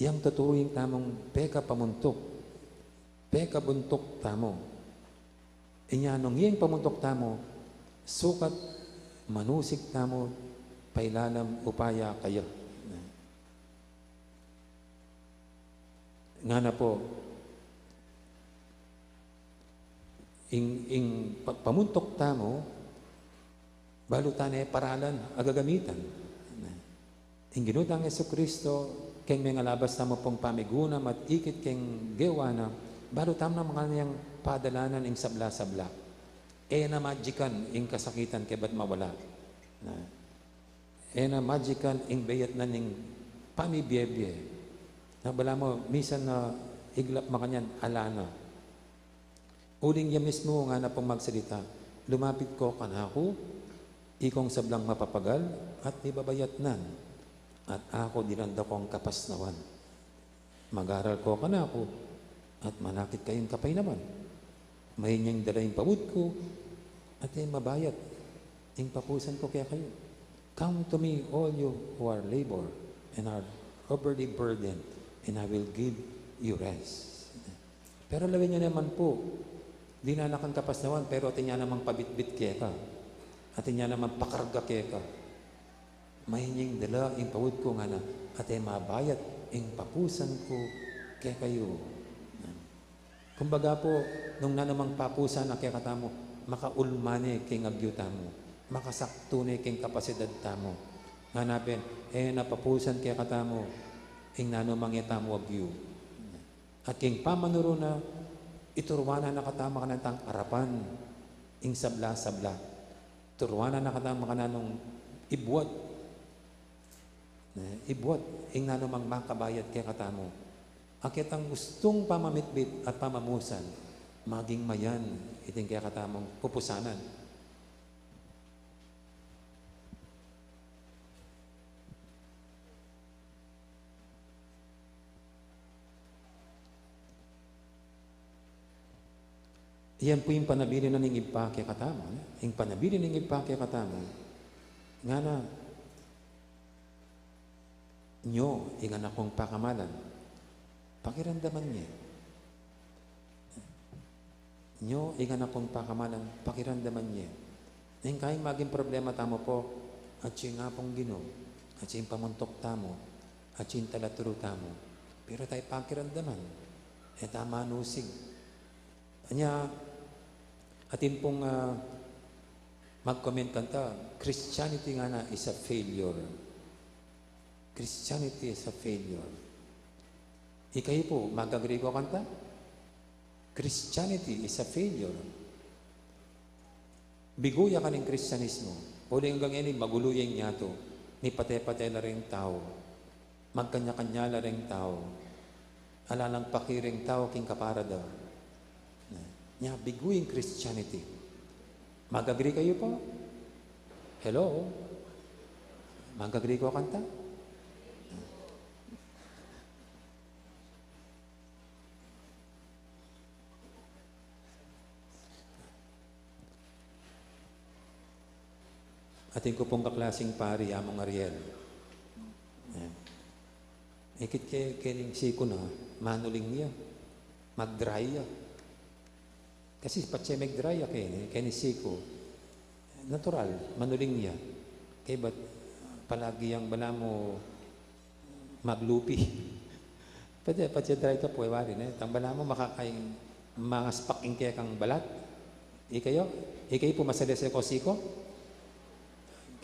yang tuturing tamung pekapamuntuk, pekabuntuk tamu. Inya nung ing pamuntuk tamu, sukat manusig tamu, pailalam upaya kaya. Ngana pu, ing, ing pa-, pamuntuk tamu, balu tane paralan a gagamitan. Ing Ginu tang Jesucristo, keng mengalabas tamu pung pamigunam at ikit keng gewa na, balu tamu na makanyan padalanan ing sabla-sabla. E na magican ing kasakitan kaybat mawala. Na, e na magican ing beyat na ning pamibie-bie. Na balamu, misan na iglap makanyan, ala na. Uling ya mismu ngana pung magsalita, lumapit ko kanaku, ikong sablang mapapagal at mibabayatnan, at aku dinan da kong kapasnawan. Mag-aral ko kanaku, at manakit kayung kapaynawan. Mayni yang dala ing pawud ku, at e mabayat ing papusan ku kekayu. Come to me, all you who are labor and are overly burdened, and I will give you rest. Pero lawen yu naman pu, dinan na kang kapasnawan, pero atin ya namang pabitbit keka, atin ya namang pakarga keka. Mayni yang dala ing pawud ku ngana, at e mabayat ing papusan ku kekayu. Kumbaga pu, nung nanu mang papusan na kekatamu, makaulman ne king agyu tamu, makasaktu ne king kapasidad tamu. Ngana pin, e na papusan kekatamu ing nanu mang e tamu agyu. At king pamanuru na, ituruan na katamu makananu tang arapan ing sabla-sabla. Turuan na katamu makananung ibuat. Ne, ibuat ing nanu mang makabayat kekatamu. Aketang ustung pamamitbit at pamamusan, maging mayan iting kekatamung pupusanan. Iyan pu ing panabilin na ning Ibpa kekatamu, ne? Ing panabilin ning Ibpa kekatamu, ngana, nyo ing anak kung pakamalan, pakiramdaman ye. Nyo ing anak kung pakamalan, pakiramdaman ye. Ing kayang maging problema tamu pu, atyu ing Apung Ginu, atyu ing pamuntuk tamu, atyu ing talaturu tamu. Pero e ta pakiramdaman, e ta manusig. Anya, atin pung, ah, mag-comment kanta, Christianity ngana is a failure. Christianity is a failure. Ikayu pu, mag-agree ko kanta? Christianity is a failure. Bigu ya kaning Kristianismu. Uling anggang ngeni, magulu ya ing yatu. Mipate-pate la ring tau. Magkanya-kanya la ring tau. Ala nang paki ring tau king kapara da. Nya, bigu ing Christianity. Mag-agree kayu pu? Hello? Mag-agree ko kanta? Atin ku pung kaklasing pari, Among Ariel. Ayan. Ikit ke, kening siku na, manuling ya. Mag-dry ya. Kasi patse mag-dry ya keni, keni siku. Natural, manuling ya. Kaybat palagi yang balamu maglupi. Pwede, pwede dry ka pu, e wari ne. Tang balamu makakaing mangaspak ing kekang balat. Ikayu, ikayu pu masalese ko siko.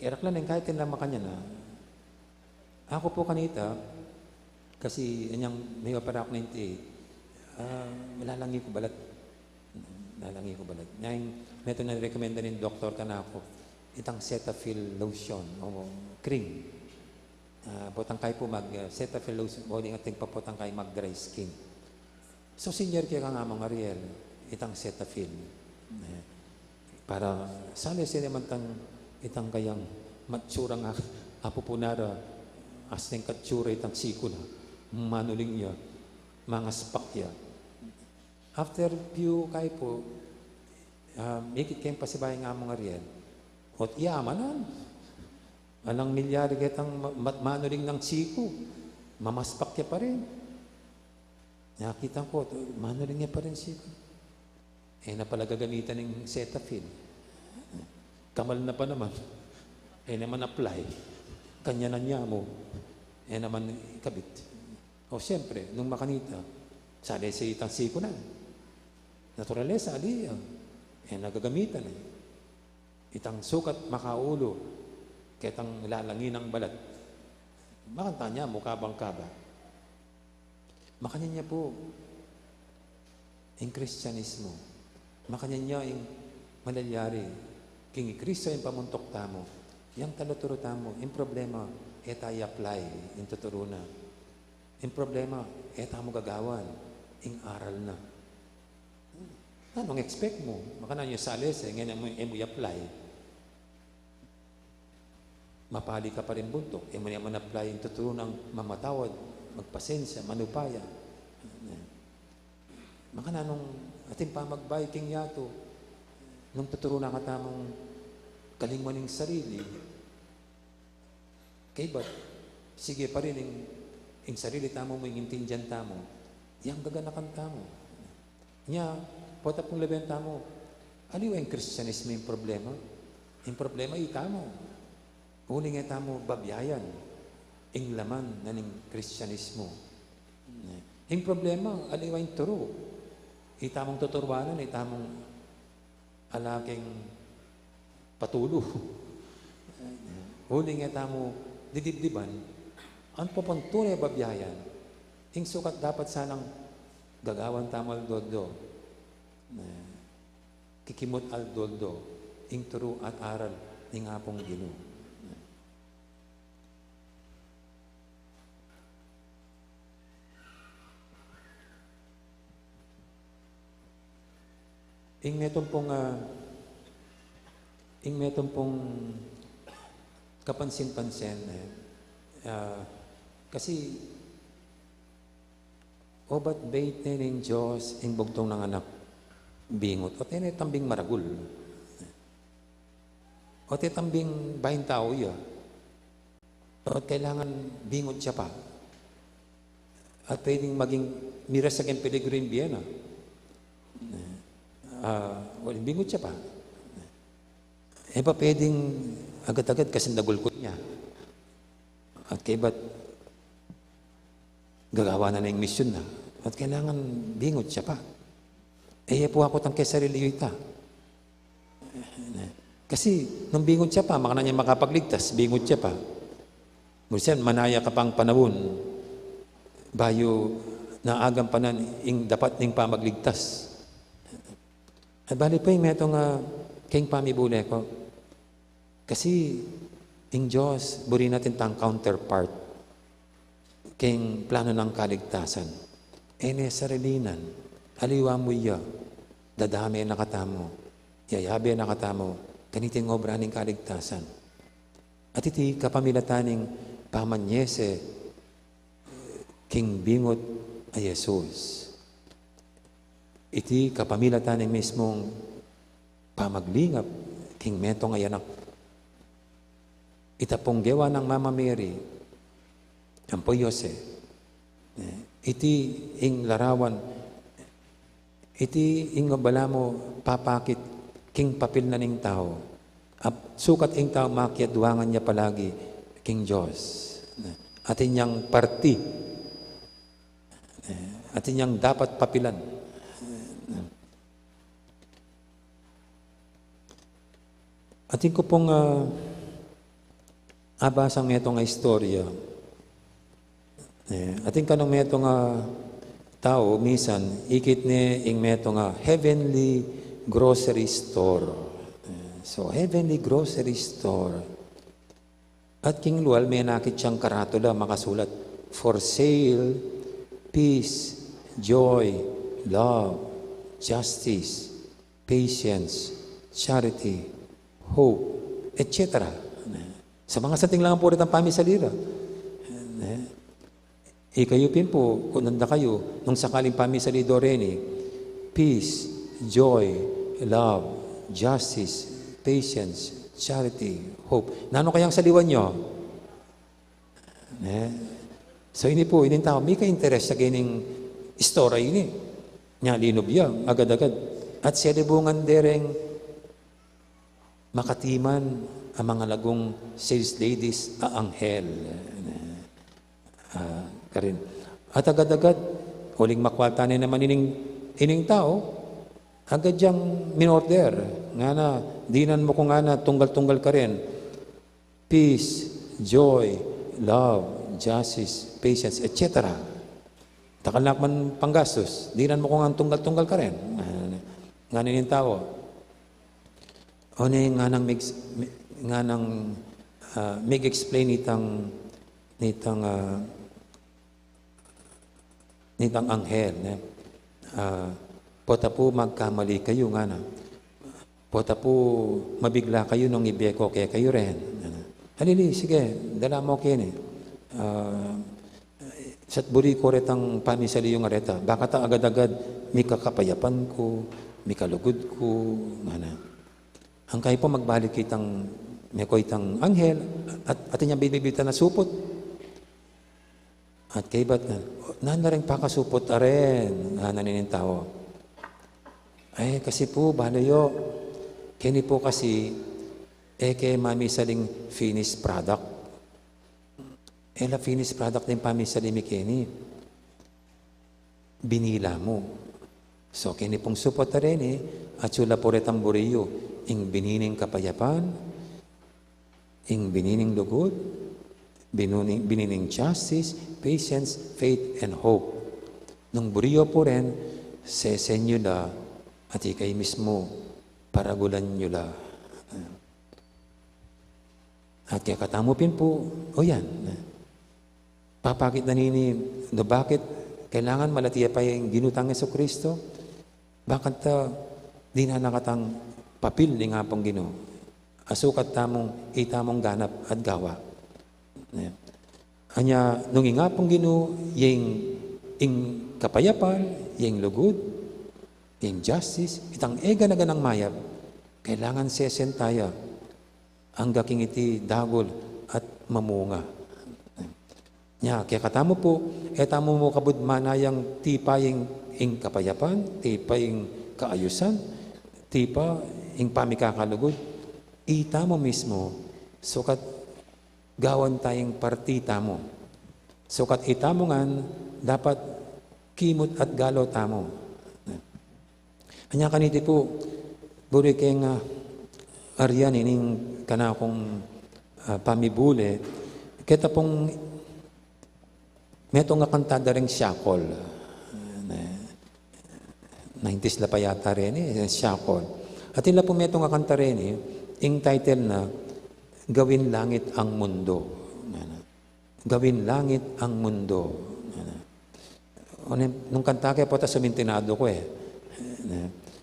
Keraklan ing kahit ing lang makanyan na. Aku pu kanita, kasi inyang may opera ku ninety-eight, ah, lalangi ku balat. Lalangi ku balat. Nya ing metung na rekomenda ning doktor kanaku, itang Cetaphil lotion o cream. Ah, potang kayu pu mag, ah, Cetaphil lotion, o di nga atin pa potang kayu mag dry skin. So, senior ke kang Among Ariel, itang Cetaphil. Eh, para salese naman tang itang kayang matsurang a-, apu pu nara, asning katsura itang siku na, manuling ya, mangaspak ya. After few kayu pu, ah, ikit keng pasibayu ing Among Ariel. Ot iya manan. Alang milyari ketang ma-, ma-, manuling nang siku, mamaspak ya pa rin. Nakita ku, manuling ya pa rin siku. E na pala gagamitan ing Cetaphil. Kamal na pa naman. E na man apply. Kanyanan ya mu. E na man ikabit. O, siyempre, nung makanita, salese itang siku na. Naturalesa, ali, ah, e na gagamitan, e. Itang sukat makaulu, ketang lalangi nang balat. Makanyan ya mu kabang kaba. Makanyan ya pu ing Kristianismo. Makanyan ya ing malalyari. King i Kristo ing pamuntuk tamu. Yang taluturu tamu, ing problema, e ta i-apply ing tuturu na. Ing problema, e tamu gagawan ing aral na. Nanung expect mu? Makananu ya salese, ngeni e mu, e mu i-apply. Mapali ka pa rin buntuk, e mu ne man apply ing tuturu nang mamatawad, magpasensya, manupaya. Makananung atin pa magbayu king yatu, nung tuturu na katamung kalingwan ing sarili, kaybat, sige pa rin ing, ing sarili tamu mu, ing intindian tamu, yang gaganakan tamu. Nya, pota pung lawen tamu, aliwa ing Kristianismo ing problema. Ing problema, itamu. Uling e tamu babyayan ing laman na ning Kristianismo. Ing problema, aliwa ing turu. Itamung tuturuanan, itamung ala keng patulu. Uling e tamu didibdiban, antu pu pung tune babyayan, ing sukat dapat sanang gagawan tamu aldo-aldo. Kikimut aldo-aldo ing turu at aral ning Apung Ginu. Ing metung pung, ah, ing metung pung kapansin-pansin, e, ah, kasi obat bait ne ning Dios ing bugtung nang anak bingut. Ot e ne tambing maragul. Ot e tambing baing tau ya. Ot kailangan bingut ya pa. At pwedeng maging miras ya keng peligro ing bie na. Ah, well, bingut ya pa. E pa pwedeng agad-agad kasi nagulkul ya. At kaybat gagawan na ning misyun na. At kailangan bingut ya pa. E ya pu akutang keng sarili yu ita. Kasi nung bingut ya pa, makananu yang makapagligtas, bingut ya pa. Minsan, manaya ka pang panaun bayu na agampanan ing dapat ning pamagligtas. At bale pu ing metung, ah, keng pamibule ku. Kasi ing Dios, buri na atin tang counterpart keng plano nang kaligtasan. E ne sarilinan, aliwa mu ya, dadame na katamu, yayabe na katamu, kaniting obra ning kaligtasan. At iti kapamilatan ning pamanyese king bingut a Jesus. Iti kapamilatan ning mismung pamaglingap king metung a anak. Ita pung gewa nang Mama Mary, ampo i Jose. E, iti ing larawan, iti ing balamu papakit king papil na ning tau. Ap-, sukat ing tau makiadwangan ya palagi king Dios. Atin yang parti Eh, atin yang dapat papilan. Atin ku pung, ah, abasang metung a istorya. Eh, atin kanu metung a tau, misan, ikit ne ing metung a heavenly grocery store. Eh, so, heavenly grocery store. At king lual, menakit yang karatula, makasulat, "For sale, peace, joy, love, justice, patience, charity, hope, et cetera." Sa mga santing lang po rin ang pamisali ra. Ikayu pin pu, kung nanda kayu, nung sakaling pamisali do reni, peace, joy, love, justice, patience, charity, hope. Nanu kayang saliwan yu? Ne? So, ini pu, ining tau, mika interes ya kening istorya ini. Nya linub ya, agad-agad. At selubungan de reng makatiman a mangalagung sales ladies a anghel. Ah, karin. At agad-agad, uling makwalta ne naman ining, ining tau, agad yang minorder. Ngana, dinan mu ku ngana tunggal-tunggal karin. Peace, joy, love, justice, patience, et cetera. Dakal na ku man panggastus, dinan mu ku ngana tunggal-tunggal karin. Ah, ngana ining tau. O ne, nganang mig-, mi-, nganang, ah, mig-explain nitang, nitang, ah, nitang anghel, ne? Ah, pota pu magkamali kayu, ngana. Pota pu mabigla kayu nung ibie ku kekayu ren, ngana. Alili, sige, dala mu keni. Ah, sat buri ku retang pamisali yu ngareta. Bakanta agad-agad mika kapayapan ku, mika lugud ku, ngana. Angkay pu magbalik itang, meko itang anghel, at, atin yang bibitbitan a suput. At kaybat na, "Nanu reng pakasuput a ren?" ngana ining tau. "Ay, kasi pu, balu yu, keni pu kasi, e ke mamisaling finished product. E la finished product deng pamisali mi keni. Binila mu. So, keni pung suput a reni, atyu la pu retang buri yu, ing bini ning kapayapan, ing bini ning lugud, binu-, bini ning justice, patience, faith, and hope. Nung buri yu pu ren, sesen yu la, at ikayu mismu, paragulan yu la." At kekatamu pin pu, o yan. Papakit na nini, no bakit kailangan malati ya pa ing Ginu tang Jesucristo? Bakanta dinan na katang papil ning Apung Ginu? Asukat tamung, itamung ganap at gawa. Ne? Anya, nung ing Apung Ginu, ing, ing kapayapan, ing lugud, ing justice, itang e gana-ganang mayap, kailangan sesen ta ya angga king iti dagul at mamunga. Nya, kekatamu pu, e tamu mu kabud manayang tipa ing, ing kapayapan, tipa ing kaayusan, tipa ing pamikakalugud, itamu mismu, sukat gawan ta ing parti tamu. Sukat itamu ngan, dapat kimut at galu tamu. Anya kaniti pu, buri keng, ah, aryan ining kanakung, ah, pamibule, keta pung metung a kanta da ring Siakol. Ne, nineties la pa yata reni, eh, Siakol. Atin la pu metung a kanta reni, ing title na, Gawin Langit ang Mundo. Ngana. Gawin Langit ang Mundo. Ngana. O ne, nung kanta ke pu ata sumintunadu ku e. Ne?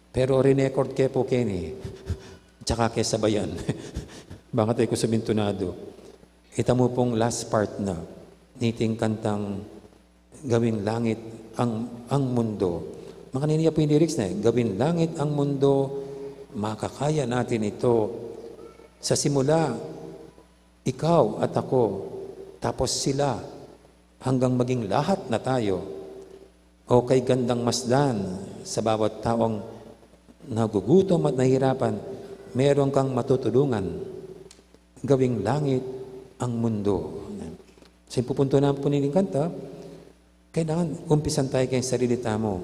Pero rinecord ke pu keni. Tsaka ke sabayan. Bakanta e ku sumintunadu. Itamu pung last part na niting kantang Gawin Langit ang, ang Mundo. Makanini ya pu ing lyrics na e. Gawin langit ang mundo, makakaya natin ito. Sa simula, ikaw at ako, tapos sila, hanggang maging lahat na tayo. O kay gandang masdan sa bawat taong nagugutom at nahihirapan, meron kang matutulungan. Gawing langit ang mundo. Sa ing pupunto na pu niting kanta, Kailangan umpisan tayo keng sarili tamu.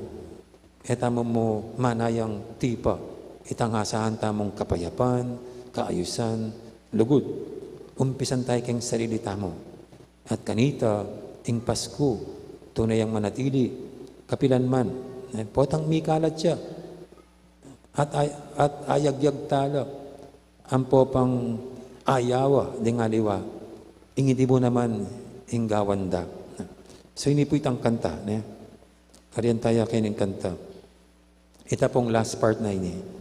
E tamu mu manayang tipa itang asahan tamung kapayapan, kaayusan, lugud. Umpisan tayo keng sarili tamu. At kanita, ing Pasku, tune yang manatili, kapilan man. E, potang mikalat ya. At ay-, at ayagyag tala, ampo pang ayawa ding aliwa, ing idi mu naman ing gawan da. So, ini pu itang kanta, ne? Karian taya keni ing kanta. Ita pung last part na ini.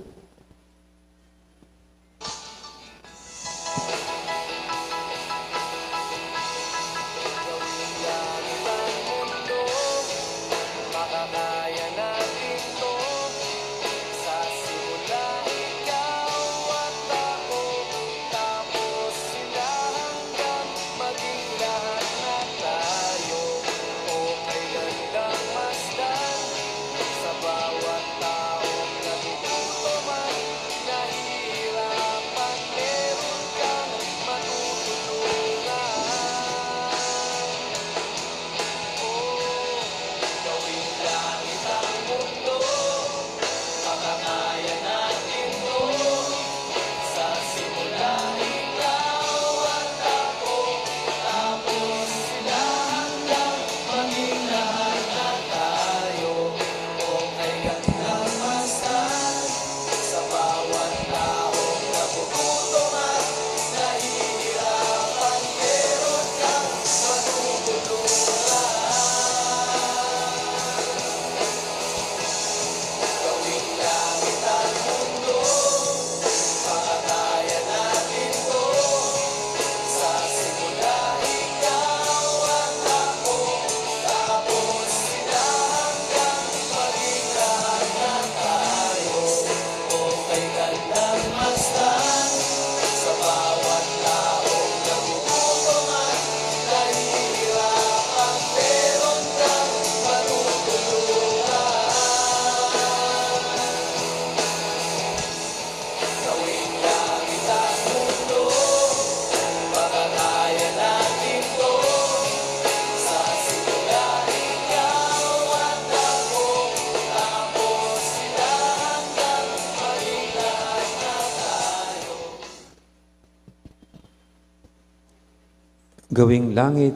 Gawing langit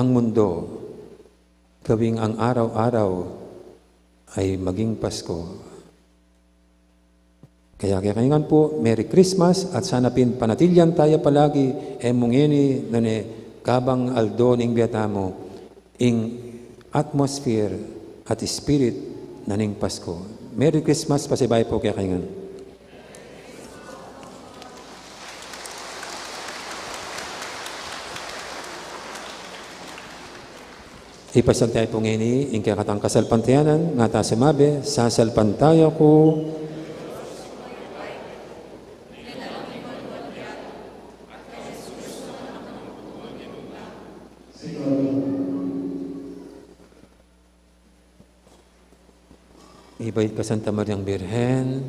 ang mundo, gawing ang araw-araw ay maging Pasko. Kaya kekayu ngan pu, Merry Christmas at sana pin panatilian taya palagi, e mu ngeni nune kabang aldo ning bie tamu, ing atmosphere at spirit na ning Pasko. Merry Christmas, pasibayu pu kekayu ngan. Ipasiag taya pu ngeni ing kekatang kasalpantayanan, nga ta sumabi, sasalpantaya ku. Ibat ka Santa Mariang Birhen,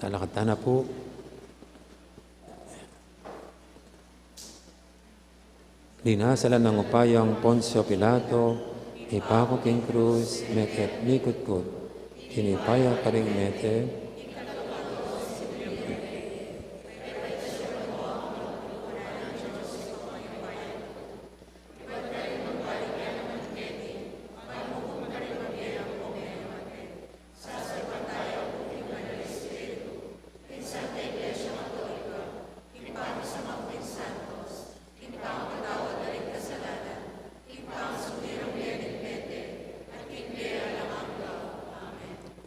talakad tana pu. Linasa la nang upayang Poncio Pilato, ipako king krus, mete at mikutkut, tinipaya karing mete.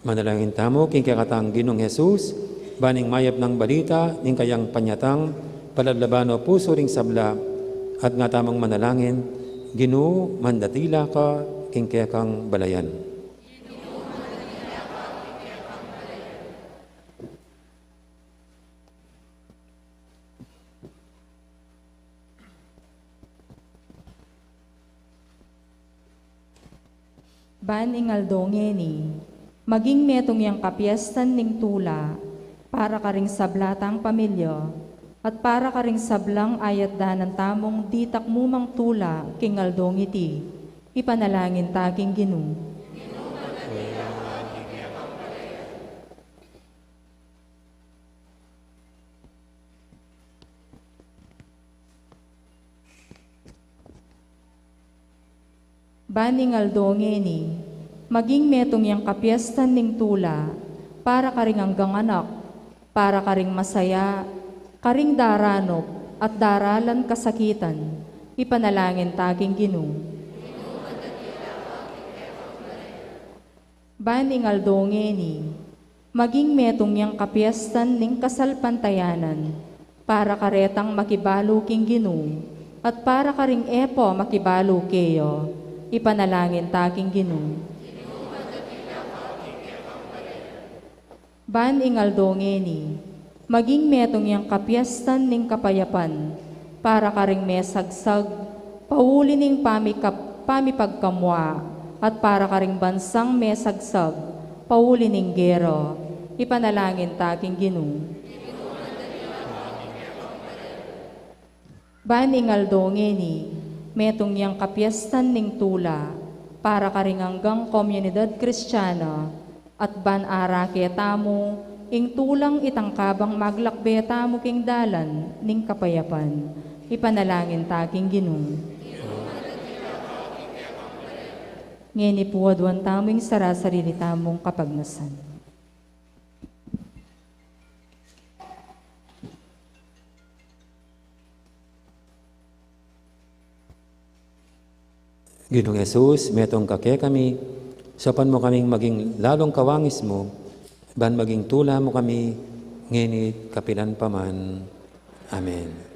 Manalangin tamu king kekatang Ginung Jesus, ban ing mayap nang balita ning kayang panyatang, palablaban o pusu ring sabla, at nga tamung manalangin, Ginu, mandatila ka king kekang balayan. Ban ing aldo ngeni, maging metung yang kapiestan ning tula, para karing sabla tang pamilya, at para karing sablang ayatdanan tamung ditak mu mang tula king aldong iti. Ipanalangin ta king Ginu. Ban ing aldo ngeni, maging metung yang kapiestan ning tula, para karing anggang anak, para karing masaya, karing daranup, at daralan kasakitan, ipanalangin ta king Ginu. Ban ing aldo ngeni, maging metung yang kapiestan ning kasalpantayanan, para karetang makibalu king Ginu, at para karing e pa makibalu keya, ipanalangin ta king Ginu. Ban ing aldo ngeni, maging metung yang kapiestan ning kapayapan, para karing mesagsag, pauli ning pamikap-, pamipagkamua, at para karing bansang mesagsag, pauli ning gera, ipanalangin ta king Ginu. Ban ing aldo ngeni, metung yang kapiestan ning tula, para karing anggang komunidad Kristiana, at ban arake tamu, ing tulang itang kabang maglakbe tamu king dalan ning kapayapan. Ipanalangin ta king Ginu. Ngeni pu aduan tamu ing sarasarili tamung kapagnasan. Ginung Jesus, metung ka kekami, saupan mu kaming maging lalung kawangis mu, ban maging tula mu kami, ngeni't kapilan pa man. Amen.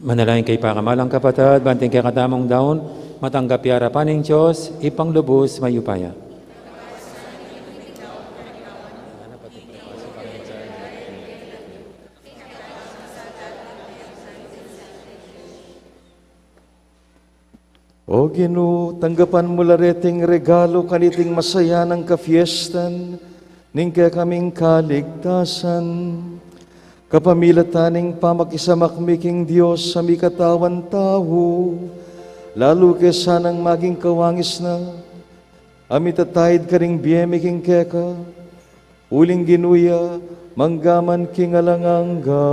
Manalangin kayu, pakamalan kung kapatad, ban ing kekatamung daun matanggap ya arapan ning Dios, Ibpang lubus mayupaya. O Ginu, tanggapan mu la reting regalu kaniting masayanang kapiestan ning kekaming kaligtasan, kapamilatan ning pamakisamak mi king Dios a mikatawan tau, lalu ke sanang maging kawangis na, a mitataid karing bie mi king keka, uling Ginu ya, mangga man king alang angga.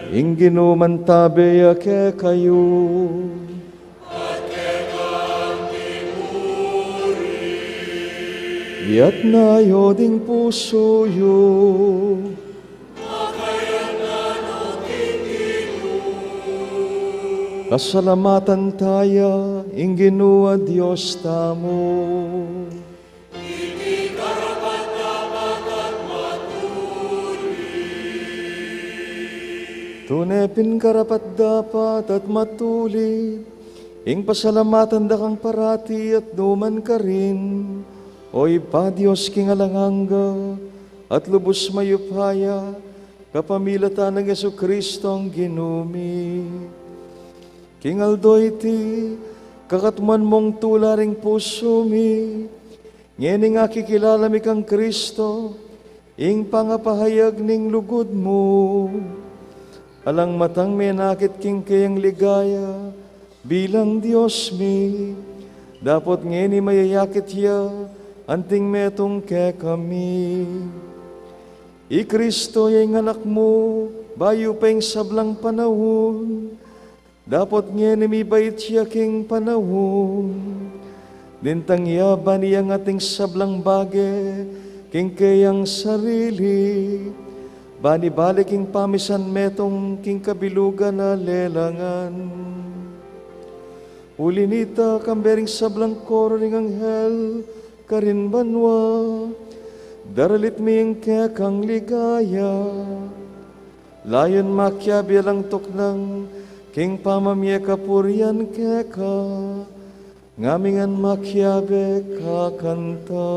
Ing Ginu mantabe ya kekayu. Iyatas yu ding pusu yu. Pasalamatan taya ing Ginu a Dios tamu. Tune pin karapat-dapat at matulid ing pasalamatan da kang parati at nukarin man, O Ibpa, Dios king alang angga, at lubus mayupaya, kapamilatan nang Jesucristong Ginu mi. King aldo iti, kakatmuan mung tula ring pusu mi, ngening akikilala mi kang Cristo, ing pangapahayag ning lugud mu. Alang matang menakit king keyang ligaya bilang Dios mi, dapot ngeni mayayakit ya anting metung kekami. I Cristo ya ing Anak mu, bayu pa ing sablang panaun, dapot ngeni mibait ya king panaun. Nintang ya ban iyangat ing sablang bage king keyang sarili, ban ibalik ing pamisan metung king kabilugan a lelangan. Uli nita, kambe ring sablang koro ring anghel karin banua, daralit mi ing kekang ligaya. Layun makiabe lang tuknang king pamamie kapurian keka, ngami ngan makiabe kakanta.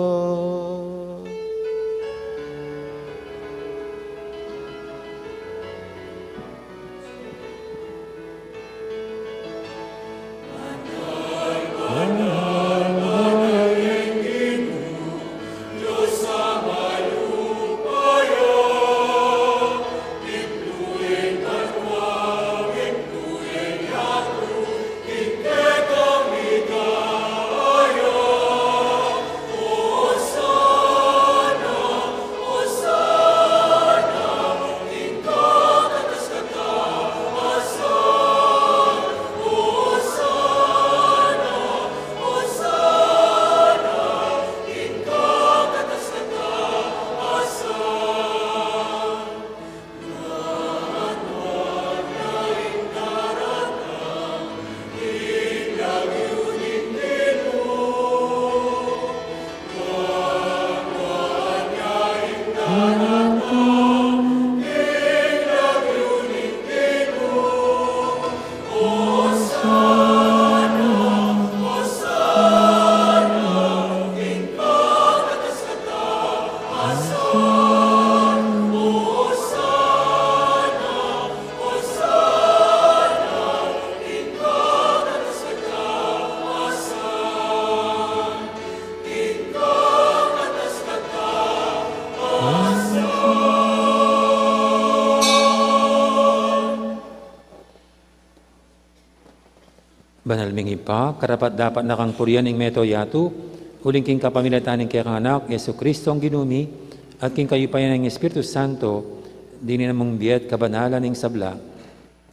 Banal ming Ibpa, karapat-dapat na kang purian ing mabilug a yatu, uling king kapamilatan ning kekang Anak, Jesucristong Ginu mi, at king kayupayan ning Espiritu Santo, dinan mung bie at kabanalan ning sabla.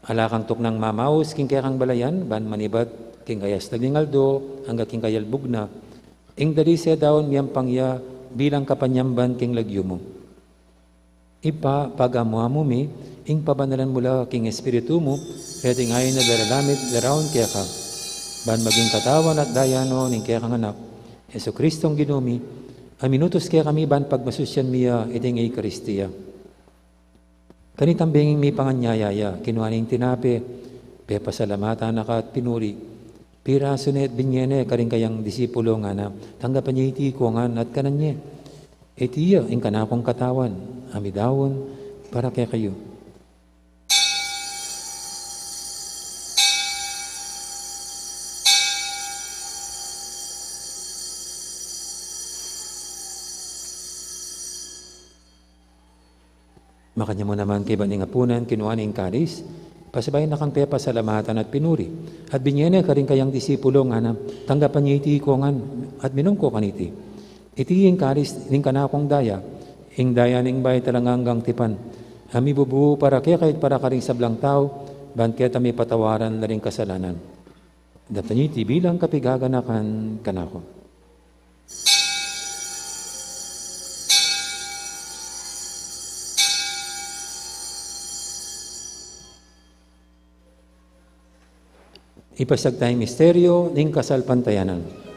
Ala kang tuknang mamaus king kekang balayan, ban manibat king kayastag ning aldo, angga king kayalbug na. Ing dalise daun miyampang ya bilang kapanyamban king lagyu mu. Ibpa, pagamu-amu mi, ing pabanalan mu la king Espiritu mu, reting ain a daralamit daraun keka, ban maging katawan at daya no ning kekang Anak, Jesucristong Ginu mi, Aminutus kekami ban pagmasusyan mi ya iting Eukaristia. Kanitang benging mipanganyaya ya, kinua ne ing tinape, pepasalamatan na ka at pinuri. Pirasu ne at binye ne karing kayang disipulo, ngana, tanggapan ye iti ikayu ngan at kanan ye. Iti ya ing kanakung katawan, a midaun para kekayu. Makanyan mu naman kaybat ning apunan, kinua ne ing kalis, pasibayu na kang pepasalamatan at pinuri, at binye ne karing kayang disipulo, ngana, tanggapan ye iti ikayu ngan at minum kayu kaniti. Iti ing kalis ning kanakung daya, ing daya ning bayu at alang anggang tipan, a mibubu para kekayu at para karing sablang tau, ban keta mipatawaran la ring kasalanan. Daptan ye iti bilang kapigaganakan kanaku. Ipasiag taya ing misteryu ning kasalpantayanan.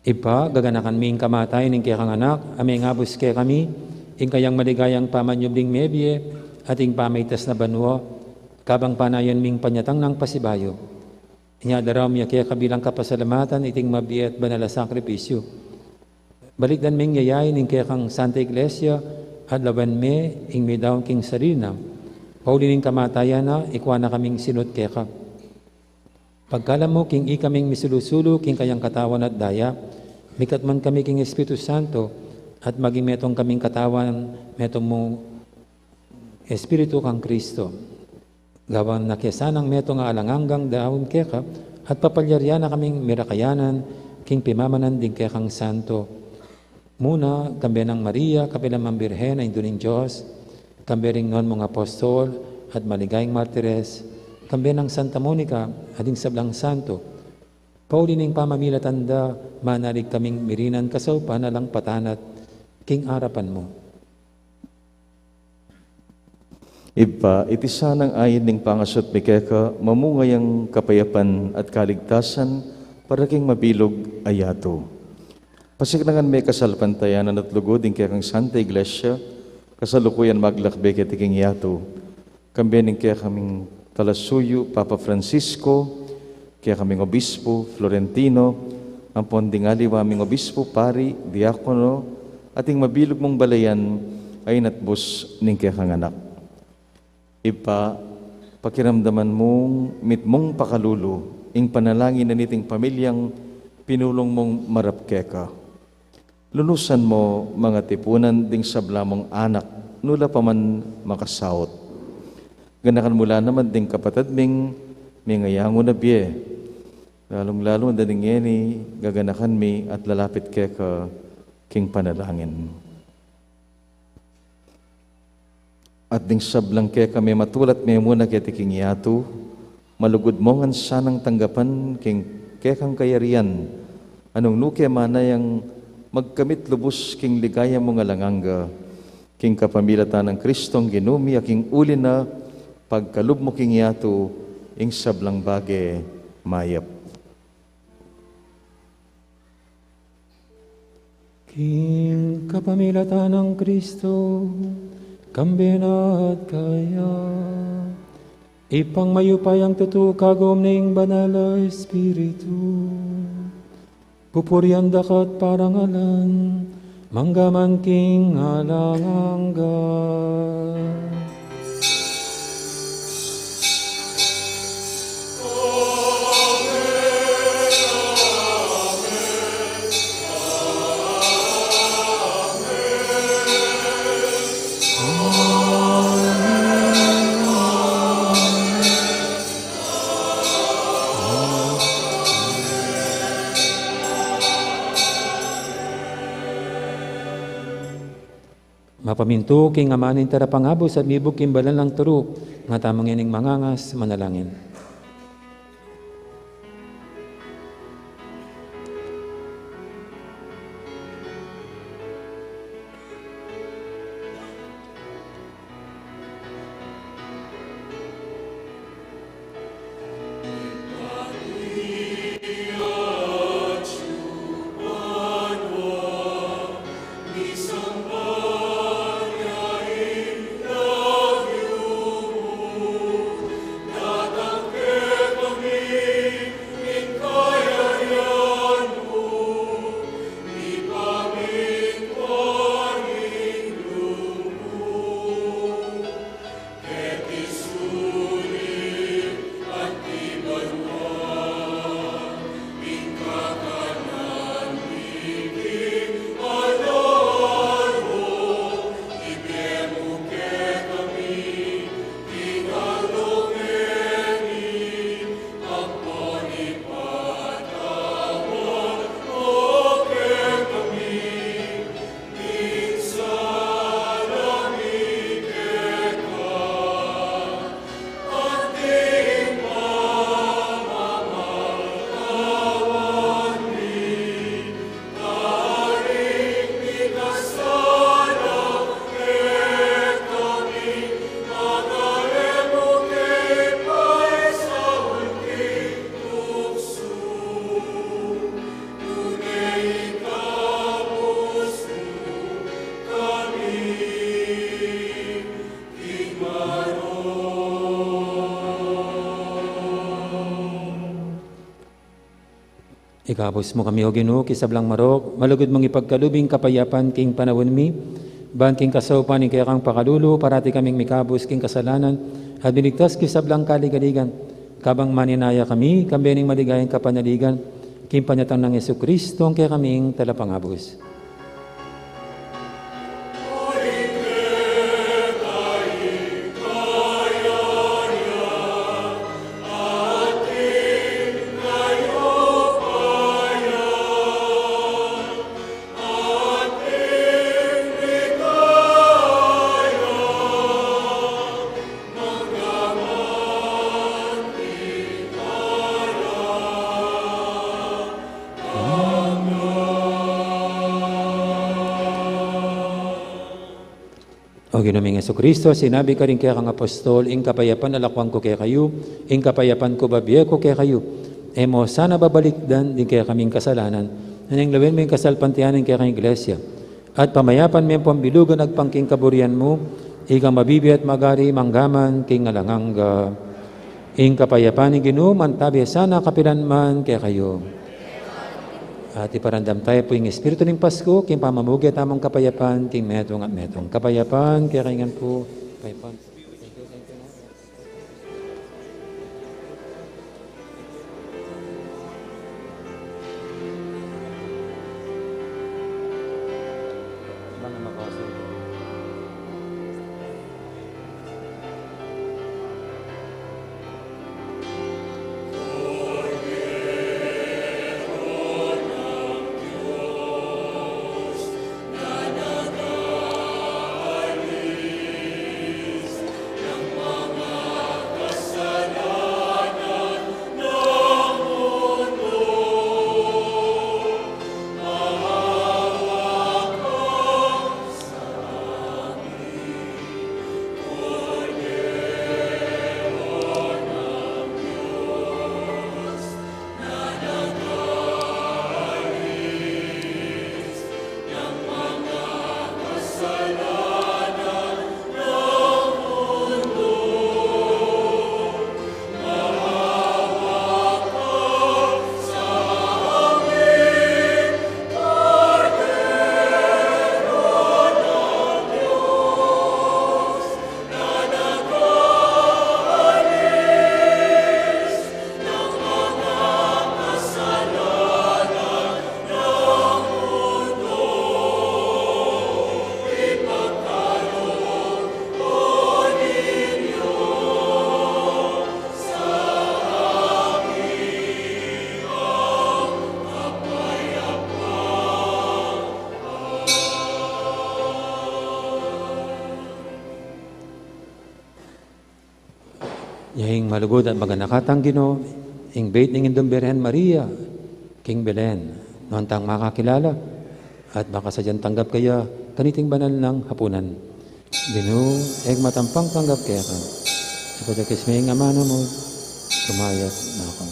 Ibpa, gaganakan mi ing kamatayan ning kekang Anak, a mengabus kekami ing kayang maligayang pamanyubling mebie at ing pamaitas na banua, kabang panayan ming panyatang nang pasibayu. Inya daraun mi ya keka bilang kapasalamatan iting mabie at banal a sakripisyu. Balikdan ming yayain ing kekang Santa Iglesia at lawen me ing midaun king sarili na, pauli ning kamatayan na, ikua na kaming sinut keka. Pagkalam mu king ikaming misulu-sulu king kayang katawan at daya, mikatman kami king Espiritu Santo, at maging metung kaming katawan, metung mung Espiritu kang Kristo. Gawan na ke sanang metung a alang anggang daun keka, at papalyarian na kaming mirakayanan king pimamanan ding kekang santo. Muna, kambe nang Maria, kapilan mang Birhen a Indu ning Dios, kambe ring nuan mung apostol at maligayang martires, kambe nang Santa Monica at ding sablang santo, pauli ning pamamilatan da, manalig kaming mirinan kasaupan alang patanat king arapan mu. Ibpa, iti sanang ain ning pangasut mi keka, mamunga yang kapayapan at kaligtasan para king mabilug a yatu. Pasiknangan me kasalpantayanan at lugud ing kekang Santa Iglesia, kasalukuyan maglakbe keti king yatu. Kambe ning kekaming talasuyu, Papa Francisco, kekaming Obispo Florentino, ampon ding aliwa ming obispo, pari, diakono, at ing mabilug mung balayan a inatbus ning kekang Anak. Ibpa, pakiramdaman mung mitmung pakalulu ing panalangin na niting pamilyang pinulung mung marap keka. Lunusan mu mangatipunan ding sabla mung anak, nu la pa man makasaut. Ganakan mu la naman ding kapatad ming mengayangu na bie, lalung-lalu na ding ngeni gaganakan mi at lalapit keka king panalangin. At ding sablang keka mematulat me muna keti king yatu, malugud mu ngan sanang tanggapan king kekang kayarian, a nung nu ke manayang magkamit lubus king ligaya mung alang angga, king kapamilatan nang Kristong Ginu mi, a king uli na pagkalub mu king yatu ing sablang bage mayap. King kapamilatan nang Kristo, kambe na at kaya, Ibpang mayupayang tutu, kagum ning Banal a Espiritu, pupurian da ka at parangalan, mangga man king alang angga. Mapamintu king Ama ning Talapangabus at mibug king banal nang turu, nga tamu ngening mangangas manalangin. Ikabus mu kami, O Ginu, king sablang marok, malugud mung ipagkalub ing kapayapan king panaun mi, ban king kasaupan ning kekang pakalulu, parati kaming mikabus king kasalanan, at miligtas king sablang kaligaligan. Kabang maninaya kami, kambe ning maligayang kapanaligan, king panyatang nang Jesucristo, ing kekaming Talapangabus. O Ginu ming Jesucristo, sinabi ka karing kekang apostol, ing kapayapan lakuan ku kekayu, ing kapayapan ku bibie ku kekayu. E mu sana babalikdan ding kekaming kasalanan, nune lawen mu ing kasalpantayanan ning kekang Iglesia. At pamayapan me ampong bilugan agpang king kaburian mu, ikang mabibie at magari mangga man king alang angga. Ing kapayapan ning Ginu mantabi sana kapilan man kekayu. At iparamdam tamu pu ing espiritu ning Pasku, king pamamuge tamung kapayapan, king metung at metung. Kapayapan kekayu ngan pu, kapayapan. Nya ing malugud at maganakang Ginu, ing bait ning Indung Birhen Maria, king Belen, nuan tang makakilala, at makasadyang tanggap kaya, kaniting banal nang hapunan. Ginu, e ku matampang tanggap keka, sapagkat ika mismu ing amanu mu, sumayap na ku.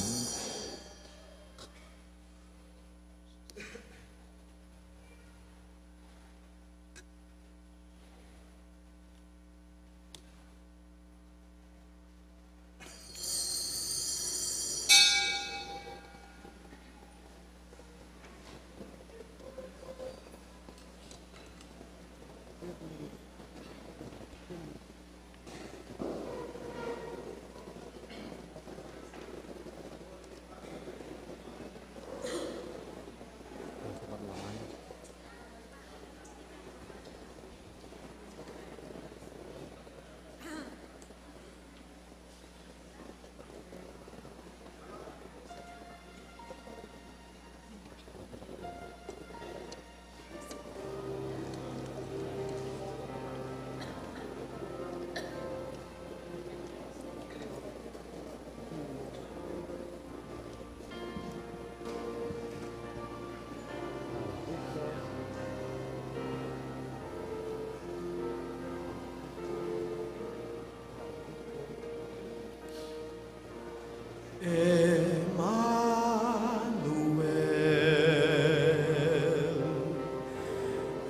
Emanuel,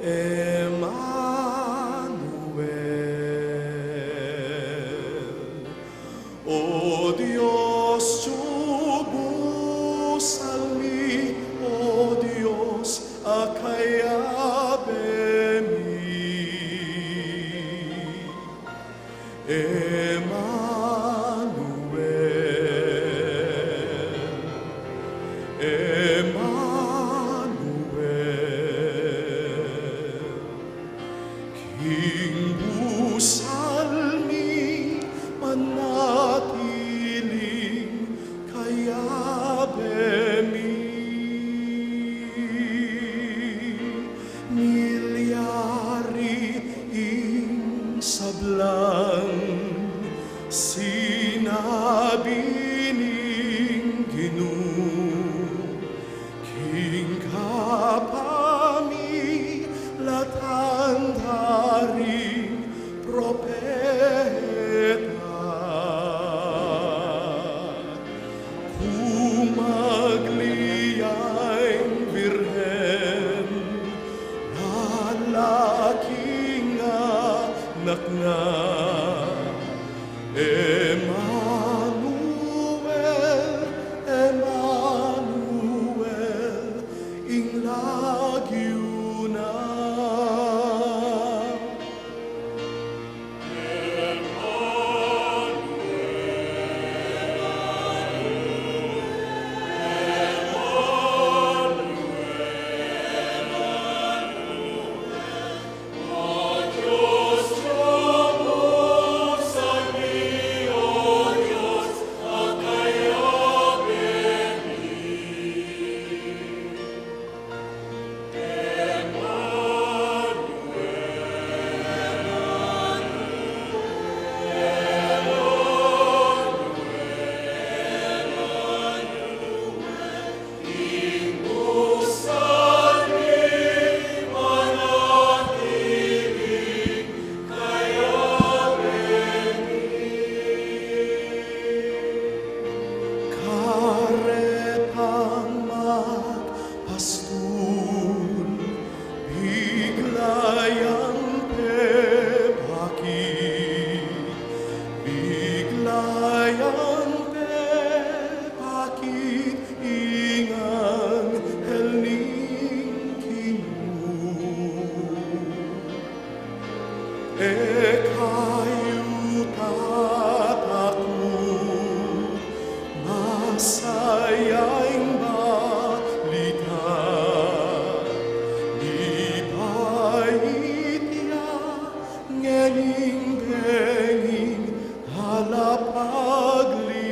Emanuel, O Dios, tiyubusal mi, O Dios, a kayabe mi. Emanuel, Emanuel, king busal mi manatiling kayabe mi. Milyari ing sablang sinabi ning Ginu, king kapamilatan da ring propeta. Kumagli ya ing Birhen, lalaki ing anak na. Emanuel, Emanuel, ing lagyu na. Karepang magpastul, bigla yang pepakit, bigla yang pepakit ing anghel ning Ginu. E kayu tatakut, masaya ing balita, mipait ya ngening benging ala pagligtas.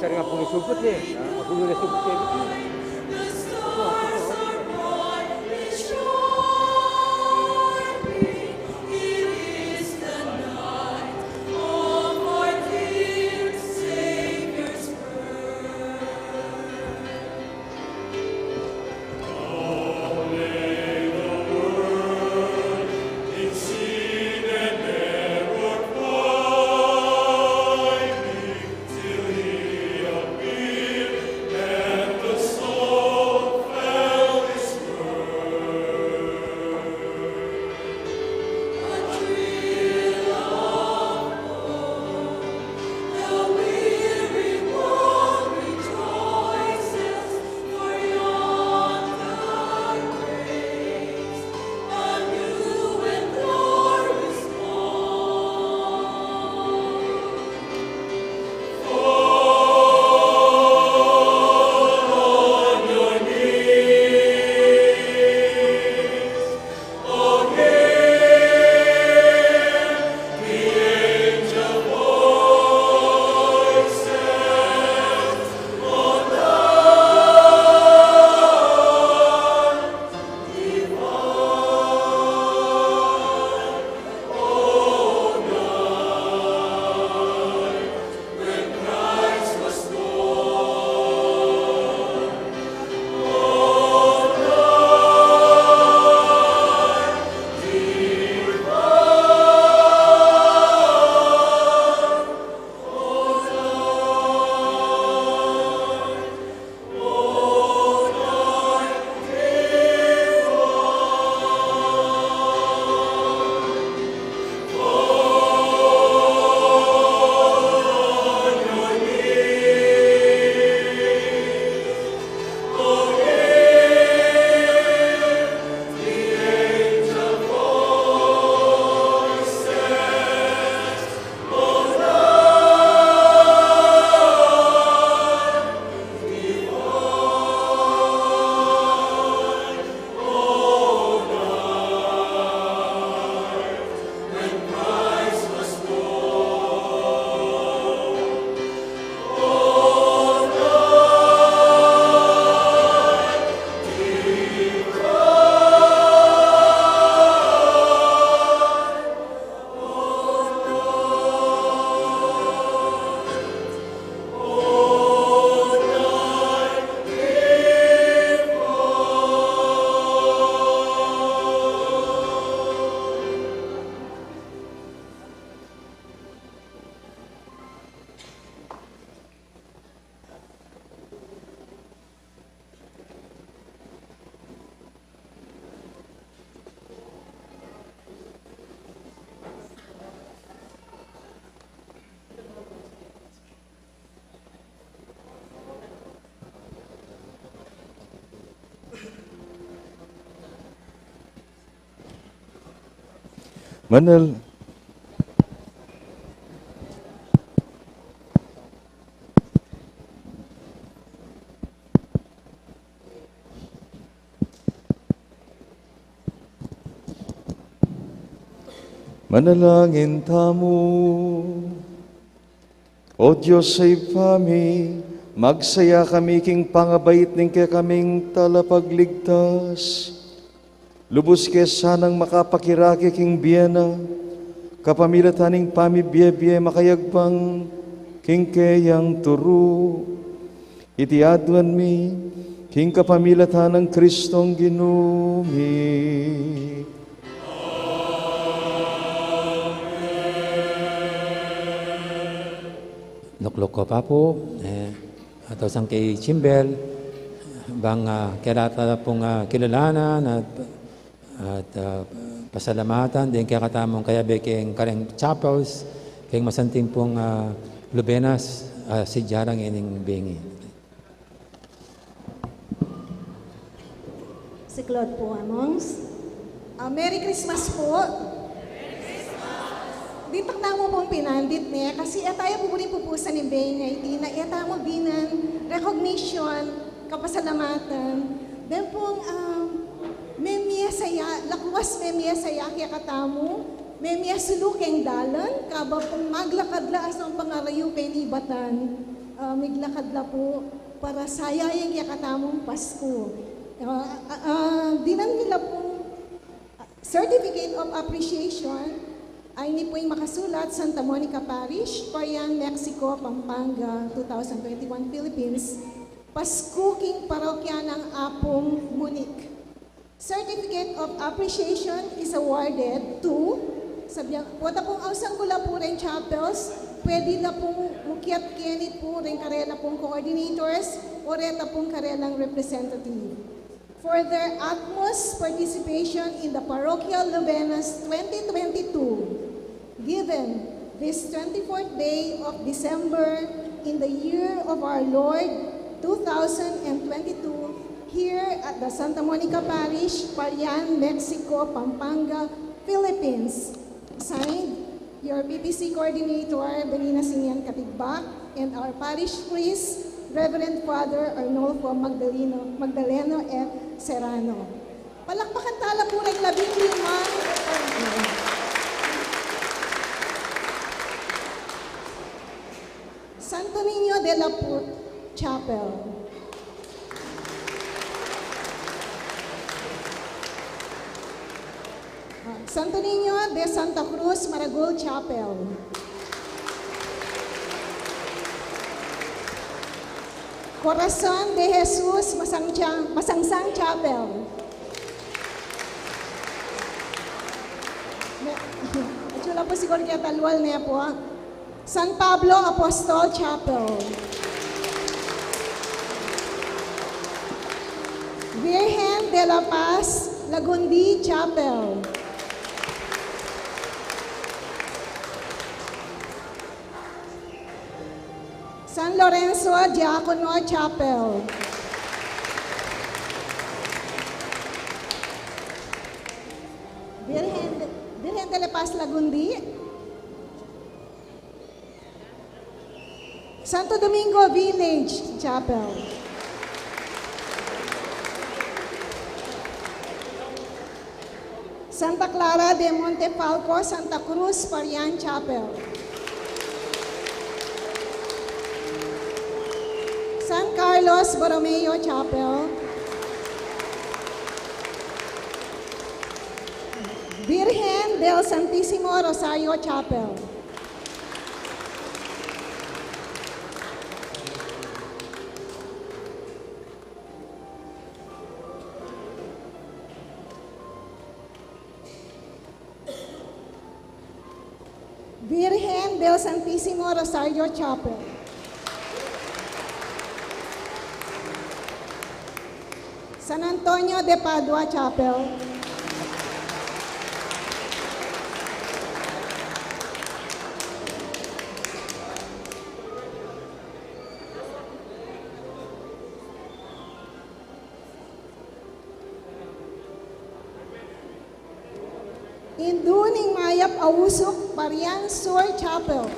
Nga pung isubut e. Aku na isubut e. Manal- Manalangin tamu. O Dios a Ibpa mi, magsaya kami king pangabait ning kekaming Talapagligtas. Lubus ke sanang makapakirake king bie na, kapamilatan ning pamibie-bie makayagpang king keyang turu. Iti aduan mi, king kapamilatan nang Kristong Ginu mi. Lukluk ko pa pu, e, atasan kay Chimbel, bang, a, kaya tala pung, a, kilalanan at, at, a, pasalamatan deng kekatamung kayabe king kareng chapels, keng masanting pung, a, lubenas, a, sidya rang ining bengi. Siklaud pu, Amongs. A, Merry Christmas pu. Ditak namu pung pinandit ne, kasi e tamu pu buring pupusan ing bengi a iti na e tamu binan recognition, kapasalamatan. Deng pung, a, memie saya, lakwas memie saya kekatamu, memie sulu keng dalan, kabang pung maglakad la asang pangarayu penibatan. Ah, miglakad la pu para sayayan ing kekatamung Pasku. Ah, ah, ah, dinan mi la pung Certificate of Appreciation, ayni pu ing makasulat, Santa Monica Parish, Parian, Mexico, Pampanga, two thousand twenty-one, Philippines, Pasku king Parokya nang Apung Monique. Certificate of Appreciation is awarded to, sabyan, pota pung ausan ku la pu reng chapels, pwede la pung mukiat keni pu reng karela pung coordinators o reta pung karelang representative for their utmost participation in the Parochial Lubenas twenty twenty-two, given this twenty-fourth day of December in the year of our Lord two thousand twenty-two, here at the Santa Monica Parish, Parian, Mexico, Pampanga, Philippines. Signed, your P P C Coordinator, Benina Sinian Katigbak, and our Parish Priest, Reverend Father Arnulfo Magdaleno, Magdaleno F. Serrano. Palakpakan tala pu reng labing limang Santo Niño de la Put Chapel. Ah, Santo Niño de Santa Cruz Maragul Chapel. Corazon de Jesus Masangcha-, Masangsang Chapel. Me-, atsu la pu siguru keta lual ne pu. San Pablo Apostol Chapel. Virgen de la Paz Lagundi Chapel. San Lorenzo Diacono Chapel. Virgen de, Virgen de la Paz Lagundi. Santo Domingo Village Chapel. Santa Clara de Montefalco, Santa Cruz, Parian Chapel. San Carlos Borromeo Chapel. Virgen del Santisimo Rosario Chapel. Virgen del Santisimo Rosario Chapel. San Antonio de Padua Chapel. Indu ning Mayap a Usuk, Parian Sur Chapel.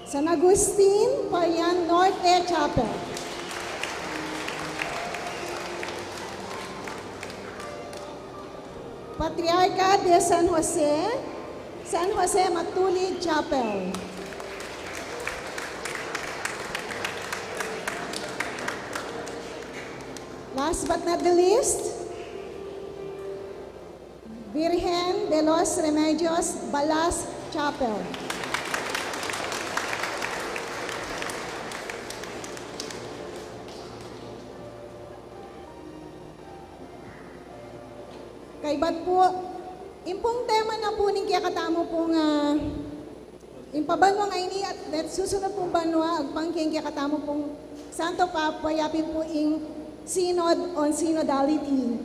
San Agustin, Parian Norte Chapel. Patriarca de San Jose, San Jose Matulid Chapel. Last but not the least, Virgen de los Remedios, Balas Chapel. Kaybat pu, ing pung tema na pu ning kekatamu pung, ah, ing pabanua ngeni at, at susunod pung banua, agpang king kekatamu pung Santo Papa, ya pin pu ing Synod on Synodality.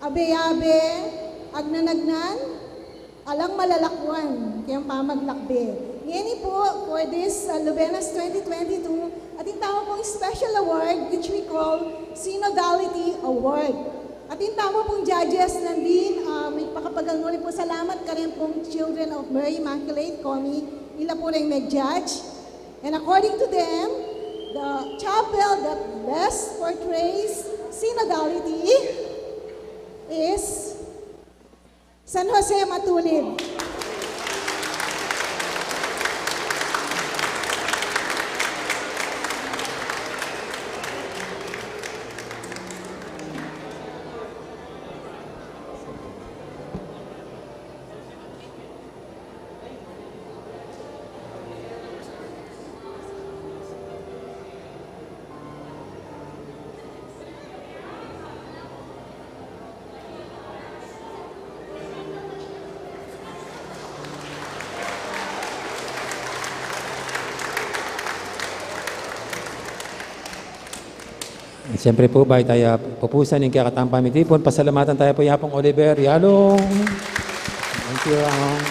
Abe-abe, agnan-agnan, alang malalakuan keng pamaglakbe. Ngeni pu, for this, uh, Lubenas twenty twenty-two, atin tamu pung special award, which we call Synodality Award. Atin tamu pung judges nandin, ah, mipakapagal mu rin pung salamat karin pung Children of Mary Immaculate, Komi Ila pu ring mag-judge. And according to them, the chapel that best portrays synodality is San Jose Matulid. Siyempre pu, bayu taya pupusan ing kekatang pamitipun, pasalamatan taya pu i Apung Oliver Yalong. Thank you, Among.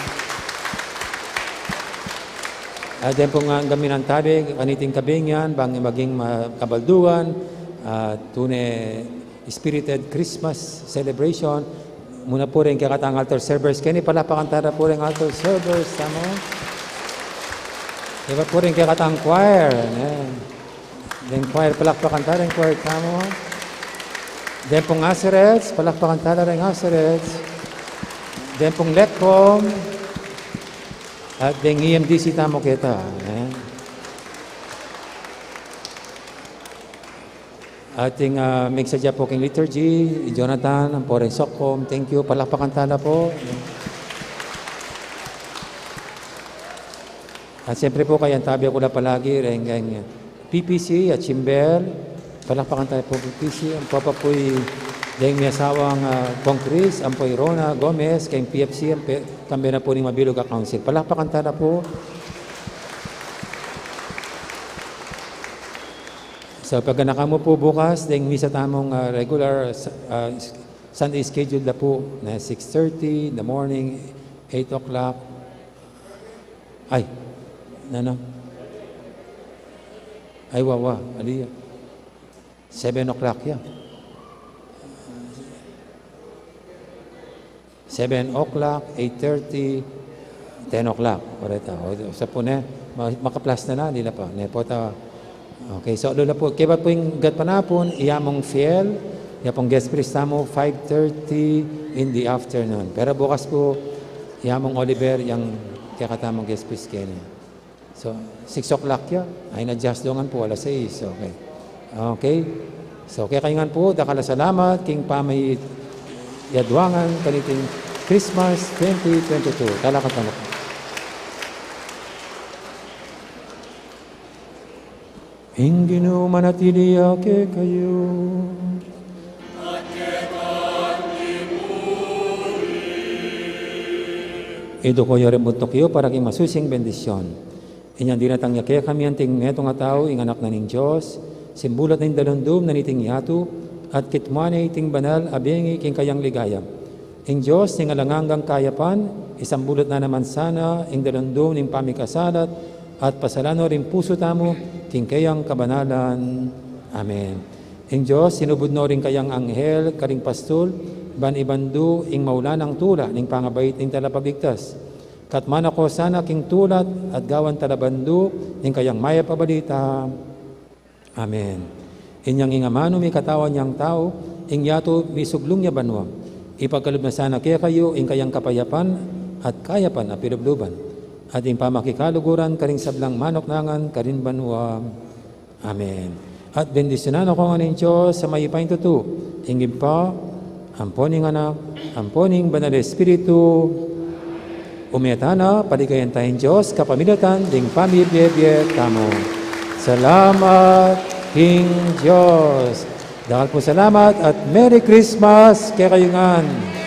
At den pung anggang minantabe kaniting kabingan, bang maging ma-, kabaldugan, ah, tune spirited Christmas celebration. Muna pu ring kekatang altar servers keni, palakpakan tala pu ring altar servers tamu. Ibat pu ring kekatang choir, ne. Deng choir, palakpakan tala ring choir tamu. Deng pung usherets, palakpakan tala ring usherets. Deng pung lecom, at deng E M D C tamu keta, ne. Ating, ah, migsadya pu king liturgy, i Jonathan, ampo ring SOCCOM, thank you, palakpakan tala pu. At siyempre pu, kayang tabe ku la palagi, reng, reng P P C at Chimbel, palakpakan tala pu, P P C, ampo pa pu i deng mi asawang, ah, Bong Chris, ampo i Rona Gomez, keng P F C, ampe, kambe na pu ning mabilug a council. Palakpakan tala pu. So, paganakan mu pu bukas, deng misa tamung, ah, regular, ah, Sunday schedule na pu, na six thirty in the morning, eight o'clock. Ay, nanu? Ay, wa, wa, ali ya. Seven o'clock ya. Seven o'clock, eight thirty, ten o'clock. Oreta. O, sa pu ne, ma-, makaplas na na, di la pa. Ne pu ta. Okay, so, lula pu, kaybat pu ing gatpanapun, i Among Fiel, ya pung guest priest tamu, five thirty in the afternoon. Pero bukas pu, i Among Oliver, yang kekatamung guest priest keni. So, six o'clock ya. Ay, na-adjust dungan pu, alas sais. Okay. Okay. So, kekayu ngan pu, dakal a salamat king pamiyadwangan kaniting Christmas twenty twenty-two. Talakad tamu pu. Ing Ginu manatili ya kekayu. Iduku yu ring buntuk yu para king masusing bendisyon. Inyang dinatang ya kekami anting metung a tau, ing Anak na ning Dios, simbulat na ing dalundum na niting yatu, at kitmuan ne iting banal a bengi king kayang ligaya. Ing Dios ning alang anggang kayapan, isambulat na naman sana ing dalundum ning pamikasalat, at pasalan no ring pusu tamu king kayang kabanalan. Amen. Ing Dios sinubud no ring kayang anghel karing pastul, ban ibandu ing maulanang tula ning pangabait ning Talapagligtas. Katmana ko sana king tulat at gawan talabandu ning kayang mayap a balita. Amen. Inyang ing amanu mikatawan yang tau, ing yatu misuglung ya banua, ipagkalub na sana kekayu ing kayang kapayapan at kayapan a pilubluban, at ing pamakikaluguran karing sablang manuknangan karin banua. Amen. At bendisyunan na ko ngan ning Dios a mayupayang tutu, ing Ibpa, ampo ning Anak, ampo ning Banal a Espiritu. Ume tana, paligayan taya ing Dios kapamilatan ding pamibie-bie tamu. Salamat king Dios. Dakal pung salamat at Merry Christmas kekayu ngan.